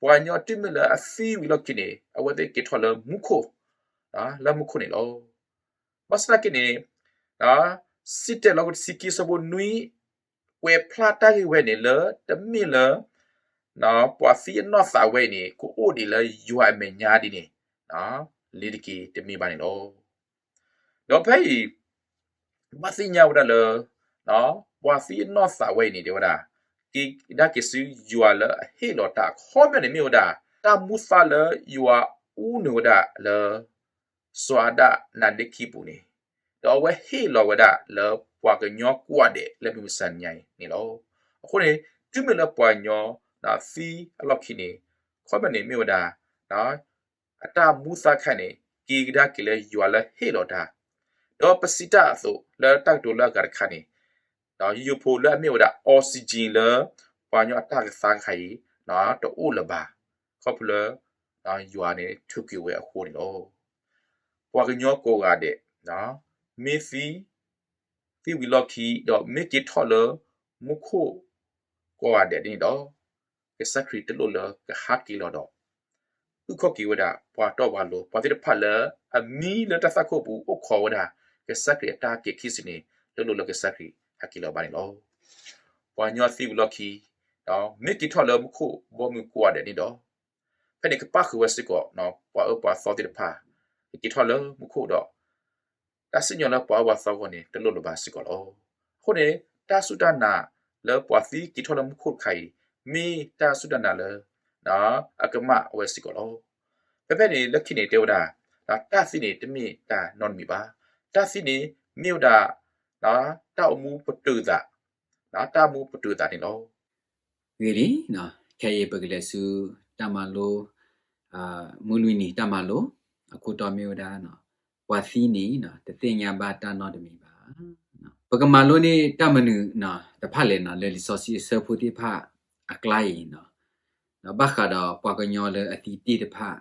ပှၤကညီတုၤမ့ၢ်လၢအသံဝံၤလီၢ်ခံန့ၣ် အဝဲသ့ၣ်က့ၤထီၣ်လၢမူခိၣ်, လၢမူခိၣ်န့ၣ်လီၤ. ဘၣ်ဆၣ်သနာ်က့န့ၣ် စံၣ်တဲၤလီၤခိၣ်တဆံခံအဆၢဖိနွံ ကွဲးဖျါတၢ်ဂ့ၢ်ဝဲန့ၣ်လၢ တမ့ၢ်လၢ ပှၤသံအနီၢ်သးဝဲအံၤန့ၣ် ကအိၣ်ဒံးလၢယွၤအမဲာ်ညါဒ်န့ၣ် လ့ၤတက့ၤတမ့ၢ်ဘၣ်န့ၣ်လီၤ. ဒီးဖဲအံၤ ဘၣ်သ့ၣ်ညါဝဲဒၣ်လၢ ပှၤသံအနီၢ်သးဝဲအံၤန့ၣ် တဲဝဲဒၣ် က့ၤကဒါက့ၤဆူယွၤလၢအဟ့ၣ်လီၤတၢ်အခီပညီန့ၣ် မ့ၢ်ဝဲဒၣ် တၢ်မူသါလၢယွၤအူနုာ်ဝဲဒၣ်လၢ စီၤအၤဒၣ်နါဒ့ခံပူၤန့ၣ်, ဒီးအဝဲဟ့ၣ်လီၤဝဲဒၣ်လၢပှၤကညီကိးဂၤဒဲးလၢမုၢ်မဆါတနံၤအံၤန့ၣ်လီၤ. အဃိန့ၣ် တုၤမ့ၢ်လၢပှၤကညီသံအလီၢ်ခံန့ၣ် အခီပညီန့ၣ်မ့ၢ်ဝဲဒၣ် အတၢ်မူသါတခါန့ၣ် က့ၤကဒါက့ၤလၢယွၤလၢဟ့ၣ်လီၤတၢ်, ဒီးပစံးတၢ်အသိးလၢတၢ်ကတိၤလၢအဂၤတခါန့ၣ် ယိၤဖိလၢအမ့ၢ်ဝဲဒၣ် oxygen လၢပှၤကညီအတၢ်ကသါတခါအံၤ တအိၣ်လၢၤဘၣ် ခီဖျိလၢ ယွၤန့ၣ်ထုးက့ၤဝဲအဃိန့ၣ်လီၤ. ပှၤကညီကိးဂၤဒဲး မ့ၢ်သံ သံဝံၤလီၢ်ခံ ဒီးမ့ၢ်က့ၤထီၣ်လၢမူခိၣ်ကိးဂၤဒဲးန့ၣ်ဒီး ကစၢ်ခရံာ်တလိၣ်လၢကဟးက့ၤလီၤဒီး အုၣ်ခီၣ်က့ၤဝဲဒၣ်ပှၤတီပှၤလိၤ ပှၤသ့ၣ်တဖၣ်လၢအမံလၢတၢ်သွၣ်ခိၣ်ပူၤအိၣ်ခိးဝဲဒၣ် ကစၢ်ခရံာ်အတၢ်ကဲၤခံစုန့ၣ် တလိၣ်လၢကစၢ်ခရံာ်ဟးက့ၤလီၤဘၣ်န့ၣ်လီၤ. ပှၤကညီသံဝံၤလီၢ်ခံ ဒီးမ့ၢ်က့ၤထီၣ်လၢမူခိၣ်ဘီမုၢ်ကိးဂၤဒဲးန့ၣ်ဒီး ဖဲန့ၣ်ကပၣ်ဃုာ်ဝဲစ့ၢ်ကီး ပှၤအၢပှၤသီသ့ၣ်တဖၣ် ကက့ၤထီၣ်လၢမူခိၣ်ဒီး တၢ်စံၣ်ညီၣ်လၢပှၤအၢပှၤသီအဂီၢ်န့ၣ် တလိၣ်လၢၤဘၣ်စ့ၢ်ကီးလီၤ. အဃိန့ၣ် တၢ်စူၢ်တၢ်နာ်လၢပှၤသံက့ၤထီၣ်လၢမူခိၣ်တခါအံၤ မ့ၢ်တၢ်စူၢ်တၢ်နာ်လၢ အကမၣ်ဝဲစ့ၢ်ကီးလီၤ. ဖဲဖဲန့ၣ် လၢခံန့ၣ်တဲဝဲဒၣ် တၢ်သံန့ၣ်တမ့ၢ်တၢ်နီတမံၤဘၣ်. တၢ်သံန့ၣ်မ့ၢ်ဝဲဒၣ် တၢ်အိၣ်မူပတုာ်သး, တၢ်အိၣ်မူပတုာ်သးန့ၣ်လီၤ. ဂ့ၤလံ, ခဲအံၤပကလဲၤဆူ တၢ်မၤလိ မုၢ်လွံၢ်နံၤတၢ်မၤလိ အခိၣ်တီမ့ၢ်ဝဲဒၣ် ပှၤသံန့ၣ် တသ့ၣ်ညါဘၣ်တၢ်နီတမံၤဘၣ်. ပကမၤလိန့ၢ်တၢ်မနုၤတဖၣ်လဲၣ်န့ၣ် လၢလံာ်စီဆှံအဆၢဖိသ့ၣ်တဖၣ်အကျါအံၤန့ၣ် ဘၣ်ဃးဒီးပှၤကညီလၢအသံတ့ၢ်တဖၣ်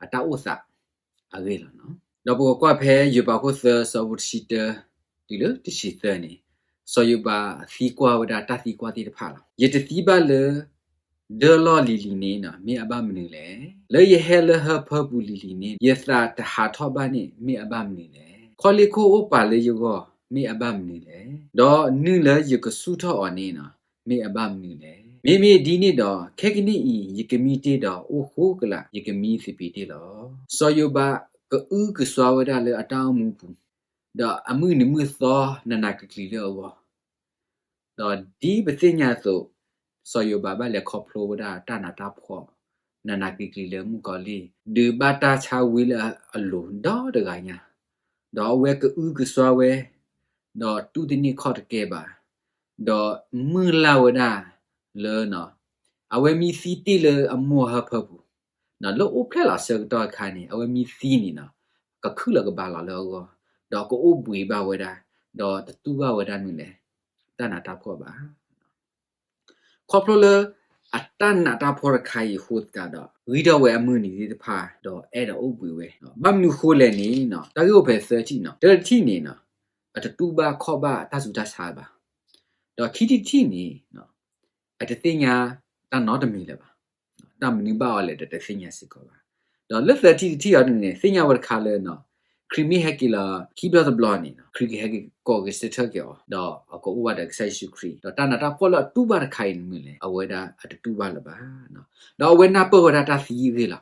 အတၢ်အိၣ်သးအဂ့ၢ်လီၤ. ဒီးပကကွၢ်ဖဲယိၤဘးခိၣ်သၢ ဆၢဖိတဆံတၢ တုၤလၢတဆံသၢန့ၣ်, စီၤယိၤဘးသံကွၢ်ဝဲဒၣ်တၢ်သံကွၢ်သ့ၣ်တဖၣ်လီၤ. ယတသံဘၣ်လၢ ဒၢလီၢ်လံၤလံၤန့ၣ် မ့ၢ်အဘၣ်မနုၤလဲၣ်. လၢယဟဲလၢဟၢဖၢပူၤလံၤလံၤန့ၣ် ယသးတဟးထီၣ်ဘၣ်န့ၣ် မ့ၢ်အဘၣ်မနုၤလဲၣ်. ခီလ့ၢ်ခိၣ်အိၣ်ပာ်လၢယဂီၢ် မ့ၢ်အဘၣ်မနုၤလဲၣ်. ဒီးနုၢ်လၢယကဆူၣ်ထီၣ်အီၤန့ၣ် မ့ၢ်အဘၣ်မနုၤလဲၣ်. မ့မ့ၢ်ဒ်န့ၣ်ဒီး ခဲကနံၣ်အံၤ ယကမံတ့ၢ်ဒီးအိၣ်ဃိကလာ် ယကမံသပ့ၤတ့ၢ်လီၤ. စီၤယိၤဘးကအုကစွါဝဲဒၣ်လၢအတၢ်အိၣ်မူပူၤ, ဒီးအမုၢ်နံၤမုၢ်သီနးနးကျံၤကျံၤလၢအဂီၢ် ဒီးဒ်ပသ့ၣ်ညါအသိး, စီၤယိၤဘးဘၣ်လဲၤခီဖျိဝဲဒၣ်တၢ်နးတၢ်ဖှီၣ် နးနးကျံၤကျံၤလၢမုၣ်ကီၤလံၢ်, ဒုးဘၣ်တၢ်ဆါဝံလၢအလိၤဒီတဂၤညါ, ဒီးအဝဲကအုကစွါဝဲ, ဒီးတူၢ်တန့ၢ်ခီၣ်တကဲဘၣ်, ဒီးမုၢ်လၢ်ဝဲဒၣ်လၢ အဝဲမ့ၢ်သံတ့ၢ်လၢအမိၢ်အဟၢဖၢပူၤ, လၢအိၣ်ဖျဲၣ်လီၤဆၢကတီၢ်အခါန့ၣ် အဝဲမ့ၢ်သံန့ၣ် ကခုၣ်လီၤကဘါလီၤလၢအဂီၢ်, ဒီးကအိၣ်ဘှံးဘၣ်ဝဲဒၣ်, ဒီးတတူၢ်ဘၣ်ဝဲဒၣ်မနုၤလဲၣ်, တၢ်နးတၢ်ဖှီၣ်ဘၣ်. ခီဖျိလၢအတၢ်နးတၢ်ဖှီၣ်တခါအံၤအဃိသတးဒီး ဂံၢ်ထီၣ်ဝဲအမုၢ်နံၤသ့ၣ်တဖၣ် ဒီးအဲၣ်ဒိးအိၣ်ဘှံးဝဲ, ဘၣ်မနုၤဃိလဲၣ်န့ၣ် တၢ်ဂ့ၢ်အိၣ်ဖဲသၢထံၣ်န့ၣ်, တၢတထံၣ်န့ၣ် အတတူၢ်ဘၣ်ခီၣ်ဘၣ်တၢ်ဆူးတၢ်ဆါဘၣ်, ဒီးခံထံၣ်တထံၣ်န့ၣ် အတသ့ၣ်ညါတၢ်နီတမံၤလၢၤဘၣ်. တၢ်မနုၤဘၣ်အီၤလဲၣ်ဒီးတသ့ၣ်ညါစ့ၢ်ကီးဘၣ်. ဒီးလၢသၢထံၣ်တထံၣ်အံၤန့ၣ် သ့ၣ်ညါဝဲတခါလၢ ခရံာ်မ့ၢ်ဟဲက့ၤလီၤခံဘျီတဘျီန့ၣ် ခရံာ်ကဟဲက့ၤကိးက့ၤဆၢထၢၣ်က့ၤအီၤ ဒီးအကအိၣ်ဘၣ်ဒီးကစၢ်ယ့ၣ်ၡူးခရံာ်, ဒီးတၢ်နးတၢ်ဖှီၣ်လၢအတူၢ်ဘၣ်တခါအံၤန့ၣ်မနုၤလဲၣ်, အဝဲဒၣ်အတတူၢ်ဘၣ်လၢၤဘၣ်. ဒီးအဝဲနၢ်ပၢၢ်ဝဲဒၣ်တၢ်သံအဂ့ၢ်လီၤ.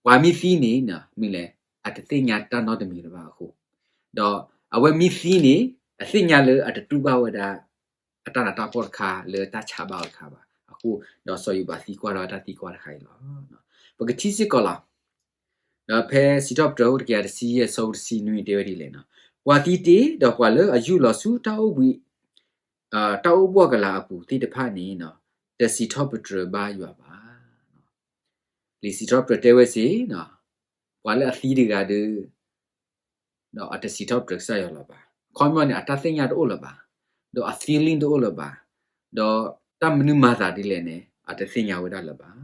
ပှၤမ့ၢ်သံန့ၣ် မ့ၢ်လဲၣ်, အတသ့ၣ်ညါတၢ်နီတမံၤလၢၤဘၣ်အဃိ, ဒီးအဝဲမ့ၢ်သံန့ၣ် အသ့ၣ်ညါလၢအတတူၢ်ဘၣ်ဝဲဒၣ် အတၢ်နးတၢ်ဖှီၣ်တခါလၢတၢ်ဆါဘၣ်အီၤတခါဘၣ်အဃိ, ဒီးစီၤယိၤဘးသံကွၢ်ထီၣ်တၢ်သံကွၢ်တခါအံၤလီၤ. ပကထံၣ်စ့ၢ်ကီးလီၤ. ဒီးဖဲစံးထီၣ်ပတြၢၤအိၣ်တကယၤတဆံယဲၢ် ဆၢဖိတဆံနွံတဲဝဲဒ်လဲၣ်, ပှၤသံတ့ၢ်ဒီးပှၤလၢအယူၢ်လီၤဆူတၢ်အိၣ်ဘှံး တၢ်အိၣ်ဘှီၣ်ကလာ်အပူၤသ့ၣ်တဖၣ်န့ၣ် တစံးထီၣ်ပတြၢၤဘၣ်ယွၤဘၣ်. လံာ်စံးထီၣ်ပတြၢၤတဲဝဲစ့ၢ်, ပှၤလၢအသံတဂၤဒီး ဒီးအတစံးထီၣ်ပတြၢၤကစၢ်ယွၤလၢၤဘၣ်. အခီပညီန့ၣ် အတၢ်သ့ၣ်ညါတအိၣ်လၢၤဘၣ်, ဒီးအ feeling တအိၣ်လၢၤဘၣ်, ဒီးတၢ်မနုၤမၤသးဒ်လဲၣ်န့ၣ် အတသ့ၣ်ညါဝဲဒၣ်လၢၤဘၣ်.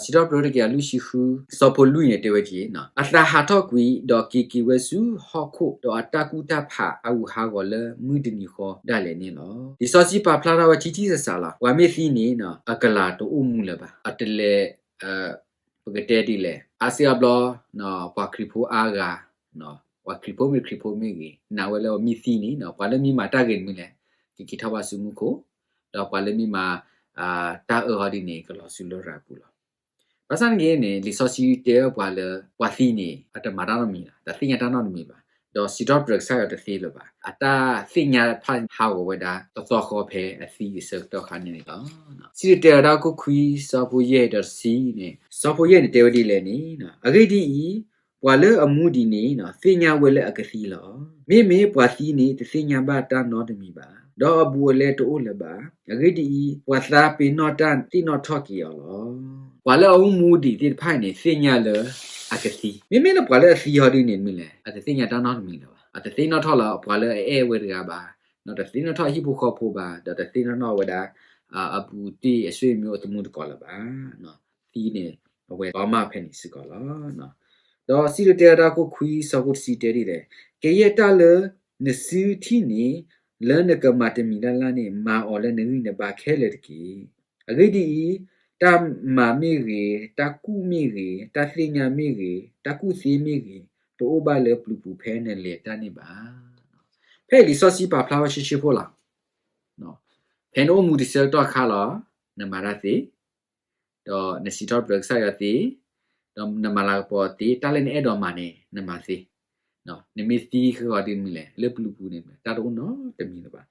စံးထီၣ်ပတြၢၤတကယၤလွံၢ်ဆံဃု ဆၢဖိလွံၢ်န့ၣ်တဲဝဲဒ်အံၤ, အသးဟးထီၣ်ကွံာ် ဒီးက့ၤက့ၤဝဲဆူဟီၣ်ခိၣ်, ဒီးအတၢ်ကူၣ်တၢ်ဖးအဂုၤအဂီၤလၢမုၢ်တနံၤဃီဒၣ်လဲာ်န့ၣ်လီၤ. လံာ်စီဆှံပာ်ဖျါထီၣ်ဝဲထံထံဆးဆးလီၤ. ပှၤမ့ၢ်သံန့ၣ် အကလၤတအိၣ်မူလၢၤဘၣ်. အတလဲၤ ပကတဲဒ်လဲၣ်, အါစုအါဘျီ ပှၤခရံာ်ဖိအါဂၤ, ပှၤခရံာ်ဖိမ့ၢ်ခရံာ်ဖိမ့ၢ်ဂ့ၤ, နာ်ဝဲလၢပှၤမ့ၢ်သံန့ၣ် ပှၤလၢမ့ၢ်မၤတၢ်ဂ့ၤတမံၤလဲၣ်, ကက့ၤထီၣ်ဘၣ်ဆူမူခိၣ်, ဒီးပှၤလၢမ့ၢ်မၤ တၢ်အၢဟီဒ်န့ၣ် ကလီၤဆူလရာ်ပူၤလီၤ. ဘၣ်ဆၣ်သနာ်က့န့ၣ် လံာ်စီဆှံတဲဝဲပှၤလၢ ပှၤသံန့ၣ် အတမၤတၢ်နီတမံၤဘၣ်, တသ့ၣ်ညါတၢ်နီတမံၤဘၣ်, ဒီးစံးထီၣ်ပတြၢၤကစၢ်ယွၤတသ့လၢၤဘၣ်. အတၢ်သ့ၣ်ညါတဖၣ်န့ၣ် ဟးဂီၤဝဲဒၣ် တသီဃီဖဲအသံအဆၢကတီၢ်ခါန့ၣ်န့ၣ်လီၤ. စံၣ်တဲၤတဲလီၤတၢ်ခိၣ်ခွံ ဆၢဖိယဲၢ်ဒီးတဆံန့ၣ်, ဆၢဖိယဲၢ်န့ၣ်တဲဝဲဒ်လဲၣ်န့ၣ်, အဂ့ၢ်ဒ်အံၤ, ပှၤလၢအမူဒံးန့ၣ် သ့ၣ်ညါဝဲလၢအကသံလီၤ. မ့မ့ၢ်ပှၤသံန့ၣ် တသ့ၣ်ညါဘၣ်တၢ်နီတမံၤဘၣ်, ဒီးအဘူးအလဲတအိၣ်လၢၤဘၣ်. အဂ့ၢ်ဒ်အံၤ, ပှၤသးပ့ၤနီၣ်တၢ်သ့ၣ်နီၣ်ထီၣ်က့ၤအီၤလီၤ. ပှၤလၢအမူဒံးသ့ၣ်တဖၣ်န့ၣ် သ့ၣ်ညါလၢအကသံ, မ့မ့ၢ်လၢပှၤလၢအသံဟီဒ်န့ၣ်မ့ၢ်လဲၣ်, အတသ့ၣ်ညါတၢ်နီတမံၤလၢၤဘၣ်. အတသ့ၣ်နီၣ်ထီၣ်လၢပှၤလၢအအဲၣ်ဝဲတဂၤဘၣ်, ဒီးတသ့ၣ်နီၣ်ထီၣ်ဟံၣ်ဖိဃီဖိဘၣ်, ဒီးတသ့ၣ်နီၣ်ထီၣ်ဝဲဒၣ် အဘူးတံၢ်အဆွေမျိုးအတမူတကိးလၢၤဘၣ်. သံန့ၣ် အဝဲလီၤမၢ်ဖဲန့ၣ်စ့ၢ်ကီးလီၤ. ဒီးစံၣ်တဲၤတဲလီၤတၢ်ခိၣ်ခွံ ဆၢဖိတဆံတဲဒ်လဲၣ်, ကယဲၢ်တၢ်လၢနစုထံၣ်န့ၣ် လၢနကမၤတမံၤလၢ်လၢ်န့ၣ် မၤအီၤလၢနဂံၢ်နဘါခဲလၢာ်တက့ၢ်. အဂ့ၢ်ဒ်အံၤ, တၢ်မၤမ့ၢ်ဂ့ၤ, တၢ်ကူၣ်မ့ၢ်ဂ့ၤ, တၢ်သ့ၣ်ညါမ့ၢ်ဂ့ၤ, တၢ်ကူၣ်သ့မ့ၢ်ဂ့ၤ, တအိၣ်ဘၣ်လၢပျုၤပူၤဖဲနလဲၤတၢ်န့ၣ်ဘၣ်. ဖဲအံၤလံာ်စီဆှံပာ်ဖျါဝဲဆှံဆှံဖိလီၤ. ဖဲနအိၣ်မူဒံးဆၢကတီၢ်ခါလီၤ, နမၤတၢ်သ့, ဒီးနစံးထီၣ်ပတြၢၤကစၢ်ယွၤသ့, ဒီးနမၤလၤကပီၤသ့, တၢ်လၢနအဲၣ်ဒိးမၤန့ၣ် နမၤသ့. နမ့ၢ်သံဃီဒ်မ့ၢ်လဲၣ်, လၢပျုၤပူၤန့ၣ် တၢ်တအိၣ်နီတမံၤလၢၤဘၣ်.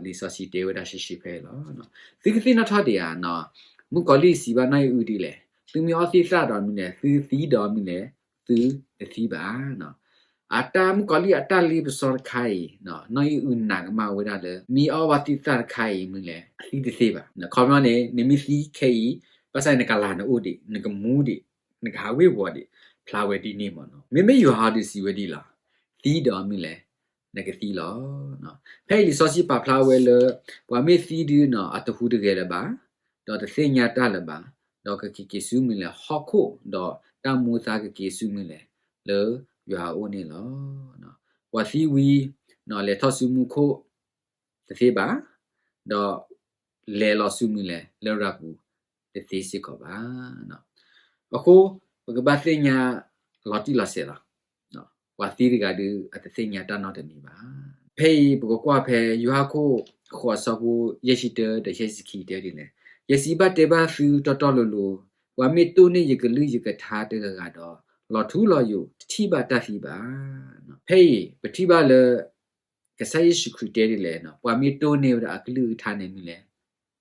ဒီးလံာ်စီဆှံတဲဝဲဒၣ်ဆှံဆှံဖဲအံၤလီၤ. သုကသ့ၣ်နီၣ်ထီၣ်ဒံးဧါ, မုၣ်ကီၤလံၢ်စံးဘၣ်နီၢ်အံၣ်အုဒ်လဲၣ်, သုမ့ၢ်အီၣ်သံၣ်သၣ်ဒီးမနုၤလဲၣ်, သုသံဒီးမနုၤလဲၣ်, သုတသံဘၣ်. အတၢ်မုၣ်ကီၤလံၢ်အတၢ်လ့ပစီတခါအံၤ, နီၢ်အံၣ်အုနာ်ကမၣ်ဝဲဒၣ်လၢ မ့ၢ်အီၣ်ဘၣ်သံၣ်သၣ်တခါအံၤမနုၤလဲၣ်, အသံတသ့ဘၣ်. ခီပညီန့ၣ် နမ့ၢ်သံခဲအံၤ, ဘၣ်ဆၣ်န့ၣ်နကလၤနအိၣ်ဒံး, နကမူဒံး, နကဟးဝ့ၤဝီၤဒံး, ဖျါဝဲဒ်န့ၣ်မ့ၢ်နီၤ. မ့မ့ၢ်ယိၤဟၣ်ဒုးစံးဝဲဒ်လဲၣ်, သံဒီးမနုၤလဲၣ်, နကသံလီၤ. ဖဲအံၤလံာ်စီဆှံပာ်ဖျါဝဲလၢ ပှၤမ့ၢ်သံဒုးနီၤ အတဟူးတဂဲၤလၢၤဘၣ်, ဒီးတသ့ၣ်ညါတၢ်လၢၤဘၣ်, ဒီးကက့ၤက့ၤဆူမနုၤလဲၣ်, ဟီၣ်ခိၣ်, ဒီးတၢ်မူသါကက့ၤဆူမနုၤလဲၣ်, လၢယွၤအအိၣ်န့ၣ်လီၤ. ပှၤသံဝံၤ, လဲၤထီၣ်ဆူမူခိၣ်, တသ့ဘၣ်, ဒီးလဲၤလီၤဆူမနုၤလဲၣ်, လရာ်ပူၤ, တသ့စ့ၢ်ကီးဘၣ်. အဃိ, ပကဘၣ်သ့ၣ်ညါလီၤတံၢ်လီၤဆဲးလီၤ. ပှၤသံတဂၤဒုး အတသ့ၣ်ညါတၢ်နီတမံၤဘၣ်. ဖဲအံၤပကကွၢ်ဖဲယိၤဟၣ်ခိၣ်ဃိးဆၢဖိယဲၢ်ဆံတၢဒီးယဲၢ်ဆံခံတဲဒ်လဲၣ်, ယစံးဘၣ်တဲဘၣ်သုတီတီလိၤလိၤ, ပှၤမ့ၢ်တိၢ်န့ၢ်ယကလုၢ်ယကထါတဂၤဂၤဒီး, လီၤထူလီၤယိာ်တထံၣ်ဘၣ်တၢ်သံဘၣ်. ဖဲအံၤပထံၣ်ဘၣ်လၢ ကစၢ်ယ့ၣ်ၡူးခရံာ်တဲဒ်လဲၣ်, ပှၤမ့ၢ်တိၢ်န့ၢ်ဝဲဒၣ်အကလုၢ်အကထါန့ၣ်မနုၤလဲၣ်,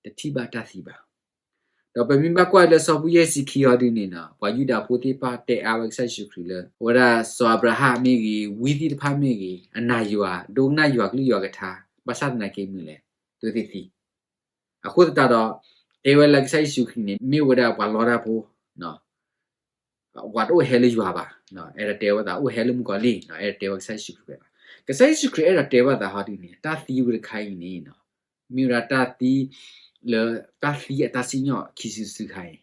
တထံၣ်ဘၣ်တၢ်သံဘၣ်. ဒီးပမ့ၢ်ဘၣ်ကွၢ်လၢဆၢဖိယဲၢ်ဆံခံအီၤဒုန့ၣ်, ပှၤယူဒၤဖိသ့ၣ်တဖၣ်တဲအါဝဲကစၢ်ယ့ၣ်ၡူးခရံာ်လၢ အဝဲဒၣ်စီၤအၤဘြၤဟၣ်မ့ၢ်ဂ့ၤ, ဝံသ့ၣ်တဖၣ်မ့ၢ်ဂ့ၤ, အနာ်ယွၤ, ဒိကနၣ်ယွၤကလုၢ်ယွၤကထါ, ဘၣ်ဆၣ်သနာ်က့မနုၤလဲၣ်, သုသ့ၣ်သံ. အဃိသတးဒီး, တဲဝဲလၢကစၢ်ယ့ၣ်ၡူးခရံာ်န့ၣ် မ့ၢ်ဝဲဒၣ်ပှၤလီတၢ်ဖိ ပှၤတအိၣ်ဟဲလၢယွၤဘၣ်, အဲၣ်ဒိးတဲဝဲသး အိၣ်ဟဲလၢမုၣ်ကီၤလံၢ်, အဲၣ်ဒိးတဲဝဲကစၢ်ယ့ၣ်ၡူးခရံာ်ဘၣ်. ကစၢ်ယ့ၣ်ၡူးခရံာ်အဲၣ်ဒိးတဲဘၣ်သးဟီဒုန့ၣ်, တၢ်သံဝဲတခါအံၤန့ၣ်, မ့ၢ်ဝဲဒၣ်တၢ်သံလၢတၢ်သံအတၢ်စံၣ်ညီၣ်ခံစုတစုခါအံၤ,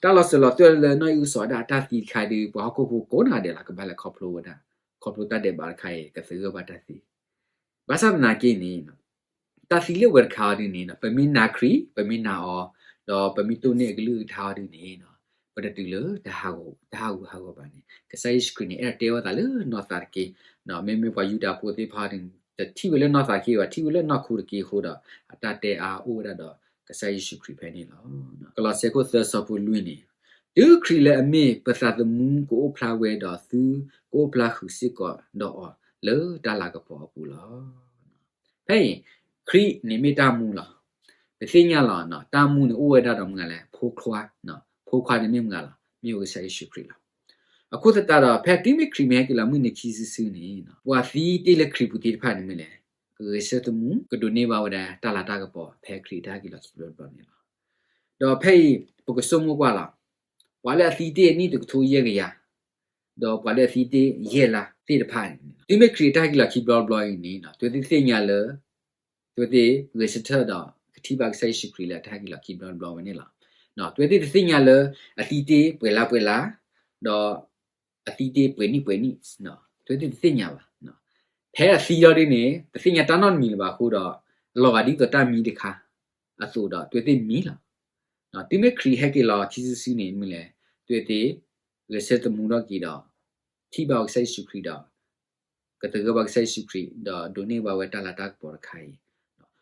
တၢ်လီၤစၢၤလီၤသွဲၣ်လၢနီၢ်အံၣ်အုစီၤအၤဒၣ်အတၢ်သံတခါအံၤဒီး ပှၤဟီၣ်ခိၣ်ဖိကိးဂၤဒဲးလီၤကဘၣ်လဲၤခီဖျိဝဲဒၣ်, ခီဖျိတၢ်ဒဲးဘးတခါအံၤ ကသဂၢၢ်ဘၣ်တၢ်သံ ဘၣ်ဆၣ်သနာ်က့န့ၣ်, တၢ်သံလၢဝဲတခါအီၤဒုန့ၣ် ပမ့ၢ်နာ်ခရံာ်, ပမ့ၢ်နာ်အီၤ, ဒီးပမ့ၢ်တိၢ်န့ၢ်အကလုၢ်အကထါအီၤဒုန့ၣ်, ပတတုၤလၢတၢ်ဟးဂူာ်ဟးဂီၤဘၣ်န့ၣ် ကစၢ်ယ့ၣ်ၡူးခရံာ်န့ၣ် အဲၣ်ဒိးတဲဝဲသးလၢနီၢ်သးတက့ၢ်. မ့မ့ၢ်ပှၤယူဒၤဖိသ့ၣ်တဖၣ်ဒုန့ၣ် တထံၣ်ဝဲလၢနီၢ်သးတက့ၢ်ဘၣ်, ထံၣ်ဝဲလၢနီၢ်ခိတက့ၢ်အဃိဒီး အတၢ်တဲအါအိၣ်ဝဲဒၣ်ဒီးကစၢ်ယ့ၣ်ၡူးခရံာ်ဖဲန့ၣ်လီၤ. ကလီးစဲခိၣ်သၢဆၢဖိလွံၢ်န့ၣ်, တုၤခရံာ်လၢအမ့ၢ်ပသးသမူကအိၣ်ဖျါဝဲဒီး သုကအိၣ်ဖျါဃုာ်စ့ၢ်ကီးဒီးအီၤလၢတၢ်လၤကပီၤအပူၤလီၤ. ဖဲအံၤ, ခရံာ်န့ၣ်မ့ၢ်တၢ်မူလီၤ. ပသ့ၣ်ညါလီၤ, တၢ်မူန့ၣ်အိၣ်ဝဲဒၣ်ဒီးမနုၤလဲၣ်, ဖိခွါ, ဖိခွါန့ၣ်မ့ၢ်မနုၤလီၤ, မ့ၢ်ဝဲကစၢ်ယ့ၣ်ၡူးခရံာ်လီၤ. အဃိသတးဒီး ဖဲတုၤမ့ၢ်ခရံာ်မ့ၢ်ဟဲက့ၤလီၤမုၢ်နံၤခံစုတစုန့ၣ်, ပှၤသံတ့ၢ်လၢခရံာ်ပူၤသ့ၣ်တဖၣ်န့ၣ်မ့ၢ်လဲၣ်, ကဂဲၤဆၢထၢၣ်သမူ, ကဒိးန့ၢ်ဘၣ်ဝဲဒၣ်တၢ်လၤတၢ်ကပီၤ ဖဲခရံာ်အတၢ်ဟဲက့ၤလီၤခံဘျီတဘျီန့ၣ်လီၤ. ဒီးဖဲအံၤ, ပကဆိကမိၣ်ကွၢ်လီၤ. ပှၤလၢအသံတ့ၢ်နံၣ်တကထိယဲၢ်ကယၤ, ဒီးပှၤလၢအသံတ့ၢ်ယဲၢ်လါသ့ၣ်တဖၣ်န့ၣ်, တုၤမ့ၢ်ခရံာ်အတၢ်ဟဲက့ၤလီၤခံဘျီတဘျီအံၤန့ၣ်, သုဝဲသ့ၣ်သ့ၣ်ညါလၢ သုဝဲသ့ၣ်ဂဲၤဆၢထၢၣ်ဒီးကထံၣ်ဘၣ်ကစၢ်ယ့ၣ်ၡူးခရံာ်လၢအတၢ်ဟဲက့ၤလီၤခံဘျီတဘျီဝဲန့ၣ်လီၤ. အဝဲသ့ၣ်တသ့ၣ်ညါလၢ အသံတ့ၢ်ပှဲၤလါပှဲၤလါ, ဒီးအသံတ့ၢ်ပှဲၤနံၣ်ပှဲၤနံၣ်, အဝဲသ့ၣ်တသ့ၣ်ညါဘၣ်. ဖဲအသံလီၤဒ်န့ၣ် တသ့ၣ်ညါတၢ်နီတမံၤလၢၤဘၣ်အဃိဒီး အလီၤဂာ်ဒ်သိးတၢ်မံတခါအသိးဒီး အဝဲသ့ၣ်မံလီၤ. တုၤမ့ၢ်ခရံာ်ဟဲက့ၤလီၤခံစုတစုန့ၣ်မနုၤလဲၣ်, အဝဲသ့ၣ်ဂဲၤဆၢထၢၣ်သမူထီၣ်က့ၤဒီး ထံၣ်ဘၣ်ဝဲကစၢ်ယ့ၣ်ၡူးခရံာ်ဒီး ကသဂၢၢ်ဘၣ်ကစၢ်ယ့ၣ်ၡူးခရံာ် ဒီးဒိးန့ၢ်ဘၣ်ဝဲတၢ်လၤတၢ်ကပီၤတခါအံၤ,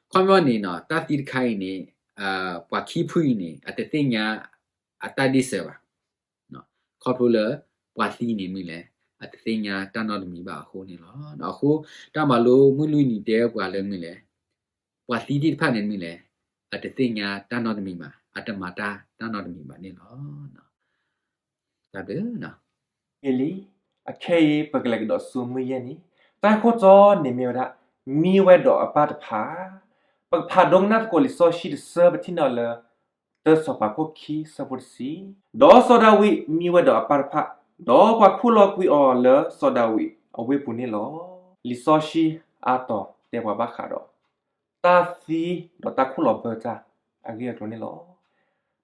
ခီပညီန့ၣ် တၢ်သံတခါအံၤန့ၣ် ပှၤခံဖုအံၤန့ၣ် အတသ့ၣ်ညါအတၢ်ဒ့ၣ်စၢၤဘၣ်. ခီဖျိလၢ ပှၤသံန့ၣ်မနုၤလဲၣ်, အတသ့ၣ်ညါတၢ်နီတမံၤဘၣ်အဃိန့ၣ်လီၤ. အဃိ တၢ်မၤလိမုၢ်လွံၢ်နံၤတဲပှၤလၢမနုၤလဲၣ်, ပှၤသံသ့ၣ်တဖၣ်န့ၣ်မနုၤလဲၣ်, အတသ့ၣ်ညါတၢ်နီတမံၤဘၣ်, အတမၤတၢ်တၢ်နီတမံၤဘၣ်န့ၣ်လီၤ. တၢ်ဘျုး လံ, အခဲအံၤ ပကလဲၤကဒီးဆူမုၢ်ယဲၢ်နံၤ, တၢ်ဂ့ၢ်ခိၣ်တီန့ၣ်မ့ၢ်ဝဲဒၣ် မံဝဲဒီးအပၢ်တဖၣ်, ပကဖးဒိကနၣ်သကိးလံာ်စီဆှံတဆၢ ပထံၣ်န့ၢ်လၢ တၢစီၤပၤခိၣ်ခံဆၢဖိတဆံ, ဒီးစီၤဒၤဝံးမံဝဲဒီးအပၢ်တဖၣ်, ဒီးပှၤခူၣ်လီၤကွံာ်အီၤလၢစီၤဒၤဝံးအဝ့ၢ်ပူၤန့ၣ်လီၤ. လံာ်စီဆှံအါတီၤတဲပှၤဘၣ်ဃးဒီး တၢ်သံဒီးတၢ်ခူၣ်လီၤဘၢတၢ်အဂ့ၢ်အကျိၤန့ၣ်လီၤ.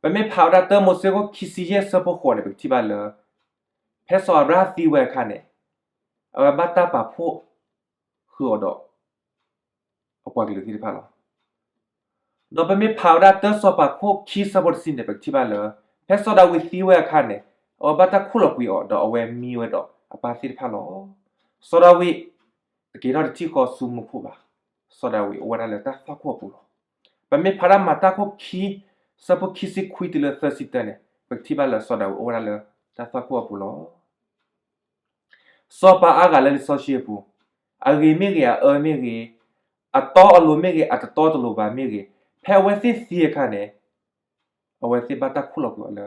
ပမ့ၢ်ဖးဝဲဒၣ်တၢမိၤၡ့ခိၣ်ခံဆံယဲၢ်ဆၢဖိဃိးန့ၣ် ပကထံၣ်ဘၣ်လၢ ဖဲစီၤအၤဘြၤဟၣ်သံဝဲအခါန့ၣ် အဝဲဘၣ်တၢ်ပာ်ဖှိၣ်ဃုာ်အီၤဒီး အပှၤကလုာ်သ့ၣ်တဖၣ်လီၤ. ဒီးပမ့ၢ်ဖးဝဲဒၣ်တၢစီၤပၤခိၣ်ခံဆၢဖိတဆံန့ၣ် ပကထံၣ်ဘၣ်လၢ ဖဲစီၤဒၤဝံးသံဝဲအခါန့ၣ် အဝဲဘၣ်တၢ်ခူၣ်လီၤကွံာ်အီၤ ဒီးအဝဲမံဝဲဒီးအပၢ်သ့ၣ်တဖၣ်လီၤ. စီၤဒၤဝံး တက့ၤထီၣ်တထံၣ်ဃီဆူမူခိၣ်ဘၣ်. စီၤဒၤဝံးအိၣ်ဝဲဒၣ်လၢတၢ်သွၣ်ခိၣ်အပူၤလီၤ. ပမ့ၢ်ဖးဒၣ်မၤတၢ်ခိၣ်ခံ ဆၢဖိခံဆံခွံတုၤလၢသၢဆံတၢန့ၣ် ပကထံၣ်ဘၣ်လၢစီၤဒၤဝံးအိၣ်ဝဲဒၣ်လၢတၢ်သွၣ်ခိၣ်အပူၤလီၤ. စီၤပၤအါဂၤလၢလံာ်စီဆှံအပူၤ, အဂ့ၤမ့ၢ်ဂ့ၤ, အအၢမ့ၢ်ဂ့ၤ, အတီအလိၤမ့ၢ်ဂ့ၤ, အတတီတလိၤဘၣ်မ့ၢ်ဂ့ၤ, ဖဲအဝဲသ့ၣ်သံအခါန့ၣ် အဝဲသ့ၣ်ဘၣ်တၢ်ခူၣ်လီၤကွံာ်အီၤလၢ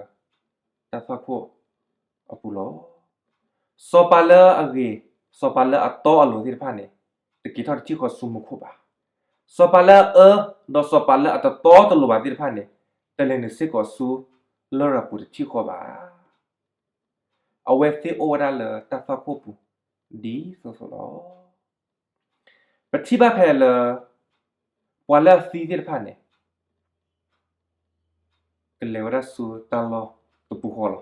တၢ်သွၣ်ခိၣ်အပူၤလီၤ. စီၤပၤလၢအဂ့ၤ, စီၤပၤလၢအတီအလိၤသ့ၣ်တဖၣ်န့ၣ် တက့ၤထီၣ်တထံၣ်ဃီဆူမူခိၣ်ဘၣ်. စီၤပၤလၢအအၢ, ဒီးစီၤပၤလၢအတတီတလိၤဘၣ်သ့ၣ်တဖၣ်န့ၣ် တလဲၤနုာ်စ့ၢ်ကီးဆူလရာ်ပူၤတထံၣ်ဃီဘၣ်. အဝဲသ့ၣ်အိၣ်ဝဲဒၣ်လၢတၢ်သွၣ်ခိၣ်ပူၤ ဒ်သိးသိးလီၤ. ပထံၣ်ဘၣ်ဖဲလၢ ပှၤလၢအသံသ့ၣ်တဖၣ်န့ၣ် ကလဲၤဝဲဒၣ်ဆူတၢ်လီၢ်တပူၤဃီလီၤ.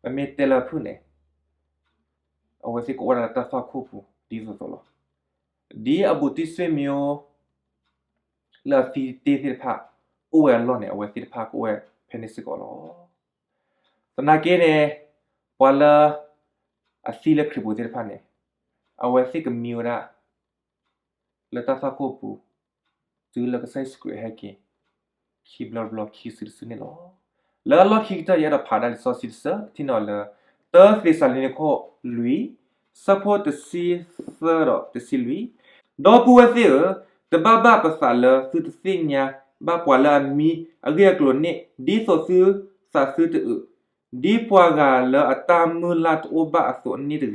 ပမ့ၢ်တဲလၢအဖုၣ်န့ၣ် အဝဲသ့ၣ်ကအိၣ်ဝဲဒၣ်လၢတၢ်သွၣ်ခိၣ်ပူၤ ဒ်သိးသိးလီၤ. ဒ်အဘူးတံၢ်စ့ၣ်မံၤ လၢအသံတ့ၢ်သ့ၣ်တဖၣ် အိၣ်ဝဲအလီၢ်န့ၣ် အဝဲသ့ၣ်တဖၣ်ကအိၣ်ဝဲဖဲန့ၣ်စ့ၢ်ကီးလီၤ. သနာ်က့န့ၣ် ပှၤလၢ အသံလၢခရံာ်ပူၤသ့ၣ်တဖၣ်န့ၣ် အဝဲသ့ၣ်ကမံဝဲဒၣ် လၢတၢ်သွၣ်ခိၣ်ပူၤ တုၤလၢကစၢ်ယ့ၣ်ၡူးခရံာ်ဟဲက့ၤ ခံဘျီတဘျီခံစုတစုန့ၣ်လီၤ. လၢအလီၢ်ခံကတၢၢ် ယအဲၣ်ဒိးဖးဒၣ်လံာ်စီဆှံတဆၢ ပထံၣ်န့ၢ်အီၤလၢ တၢသ့းစၤလနံခိၣ်လွံၢ် ဆၢဖိတဆံသၢဒီးတဆံလွံၢ်, ဒီပုၢ်ဝဲၢ်သ့ၣ်ဧၢ, တဘၣ်ဘၣ်ပသးလၢသုတသ့ၣ်ညါဘၣ်ပှၤလၢအမံအဂ့ၢ်အကျိၤန့ၣ် ဒ်သိးသုသးသုတအုး, ဒ်ပှၤဂၤလၢအတၢ်မုၢ်လၢ်တအိၣ်ဘၣ်အသိးန့ၣ်တဂ့ၤ.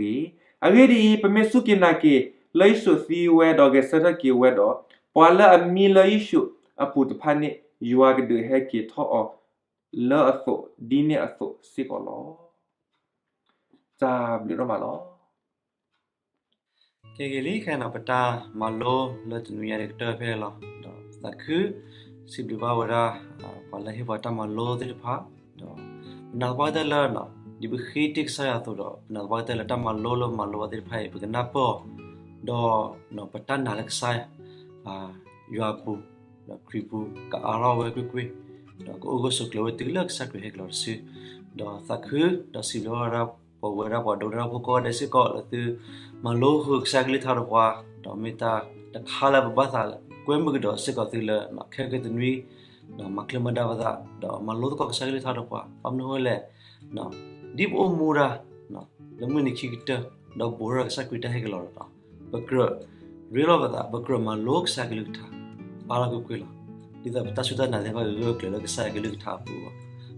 အဂ့ၢ်ဒ်အံၤ, ပမ့ၢ်စူၢ်က့ၤနာ်က့ၤ လၢယ့ၣ်ၡူးသံဝဲဒီးဂဲၤဆၢထၢၣ်က့ၤဝဲဒီး, ပှၤလၢအမံလၢယ့ၣ်ၡူးအပူၤတဖၣ်န့ၣ် ယွၤကဒုးဟဲက့ၤထီၣ်အီၤလၢအသိး ဒ်န့ၣ်အသိးစ့ၢ်ကီးလီၤ. တၢ်ဘျုးဒိၣ်မးလီၤ. ကဲဂ့ၤလံ ခဲအံၤန့ၣ် ပတၢ်မၤလိလၢတနွံညါတကတၢၢ်ဖဲအံၤလီၤ. ဒီးသးခု စံးဘျုးဘၣ်ဝဲဒၣ် ပှၤလၢဟ့ၣ်ပှၤတၢ်မၤလိသ့ၣ်တဖၣ်, ဒီးပနာ်သပှၢ်ကတၢၢ်လၢ ဒ်ပဃ့တ့ၢ်ကစၢ်ယွၤအသိးဒီး ပနာ်သပှၢ်ကတၢၢ်လၢတၢ်မၤလိလၢပမၤလိဘၣ်သ့ၣ်တဖၣ်အံၤ ပကနၢ်ပၢၢ်အီၤ, ဒီးပတၢ်နာ်လၢကစၢ်ယွၤအပူၤ ဒီးခရံာ်ပူၤ ကအါထီၣ်ဝဲကွ့ၢ်ကွ့ၢ်, ဒီးကအိၣ်ဂၢၢ်ဆိးကျၢၤဝဲတုၤလၢကစၢ်ခရံာ်ဟဲက့ၤလီၤတစု, ဒီးသးခု ဒီးစံးဘျုးဘၣ်ဝဲဒၣ် ပဝဲဒၣ်ပှၤဒိကနၣ်ဖိကိးဂၤဒဲးစ့ၢ်ကီး လၢသုမၤလိဃုာ်ကစၢ်ကလုၢ်ကထါဒီးပှၤ, ဒီးမ့ၢ်တၢ်တခါလၢပဘၣ်သးကွဲမုာ်ကဒီးစ့ၢ်ကီးသုလၢ ခဲကနံၣ်အံၤ မၤချ့မၤဒၣ်ပသး ဒီးမၤလိသကိးကစၢ်ကလုၢ်ကထါဒီးပှၤ, ဘၣ်မနုၤအဃိလဲၣ် ဒ်ပအိၣ်မူဒၣ် လၢမုၢ်နံၤခံကတၢၢ် ဒီးဘူးထီၣ်ကစၢ်ခရံာ်တၢ်ဟဲက့ၤလီၤဒီး ပကြၢးရ့လိာ်ပသး ပကြၢးမၤလိကစၢ်ကလုၢ်ကထါ အါထီၣ်ကွ့ၢ်ကွ့ၢ်လီၤ. ဒ်သိးပတၢ်စူၢ်တၢ်နာ်သ့ၣ်တဖၣ် ကဂၢၢ်ကျၢၤလၢကစၢ်ယွၤကလုၢ်ကထါအပူၤလီၤ.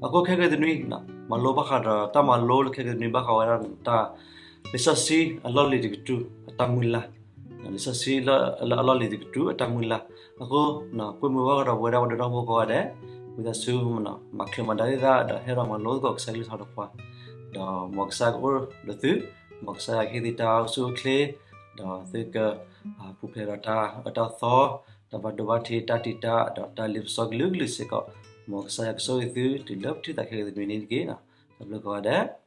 အဃိခဲကနံၣ်အံၤ မၤလိဘၣ်ဃးဒီးတၢ်မၤလိလၢခဲကနံၣ်အံၤ ဘၣ်ဃးဝဲဒၣ်တၢ် လံာ်စီဆှံအလီၢ်လံၤတကတြူၢ်အတၢ်မုၢ်လၢ်, လံာ်စီဆှံလၢအလီၢ်လံၤတကတြူၢ်အတၢ်မုၢ်လၢ်, အဃိ ကွဲမုာ်ဘၣ်ဃးဒီးပဝဲဒၣ်ပှၤဒိကနၣ်ဖိကိးဂၤဒဲး ဝံသးစူၤ မၤချ့မၤဒၣ်သး ဒီးဟဲဒီးမၤလိသကိးကစၢ်ကလုၢ်ကထါဒီးပှၤ, ဒီးမ်ကစၢ်ကအိၣ်ဒီးသု, မ်ကစၢ်ယွၤကဟ့ၣ်သုတၢ်အိၣ်ဆူၣ်အိၣ်ချ့, ဒီးသုက ပူၤဖျဲးဒီးတၢ်အၢတၢ်သီ, တၢ်ဘၣ်ဒိဘၣ်ထံး တၢ်တံာ်တာ် ဒီးတၢ်လ့ပစီကလုာ်ကလုာ်စ့ၢ်ကီး, မ်ကစၢ်ယွၤကဆိၣ်ဂ့ၤသု တုၤလၢပထံၣ်သးခဲကနွံနံၤတက့ၢ်. တၢ်ဘျုးကိးဂၤဒဲး.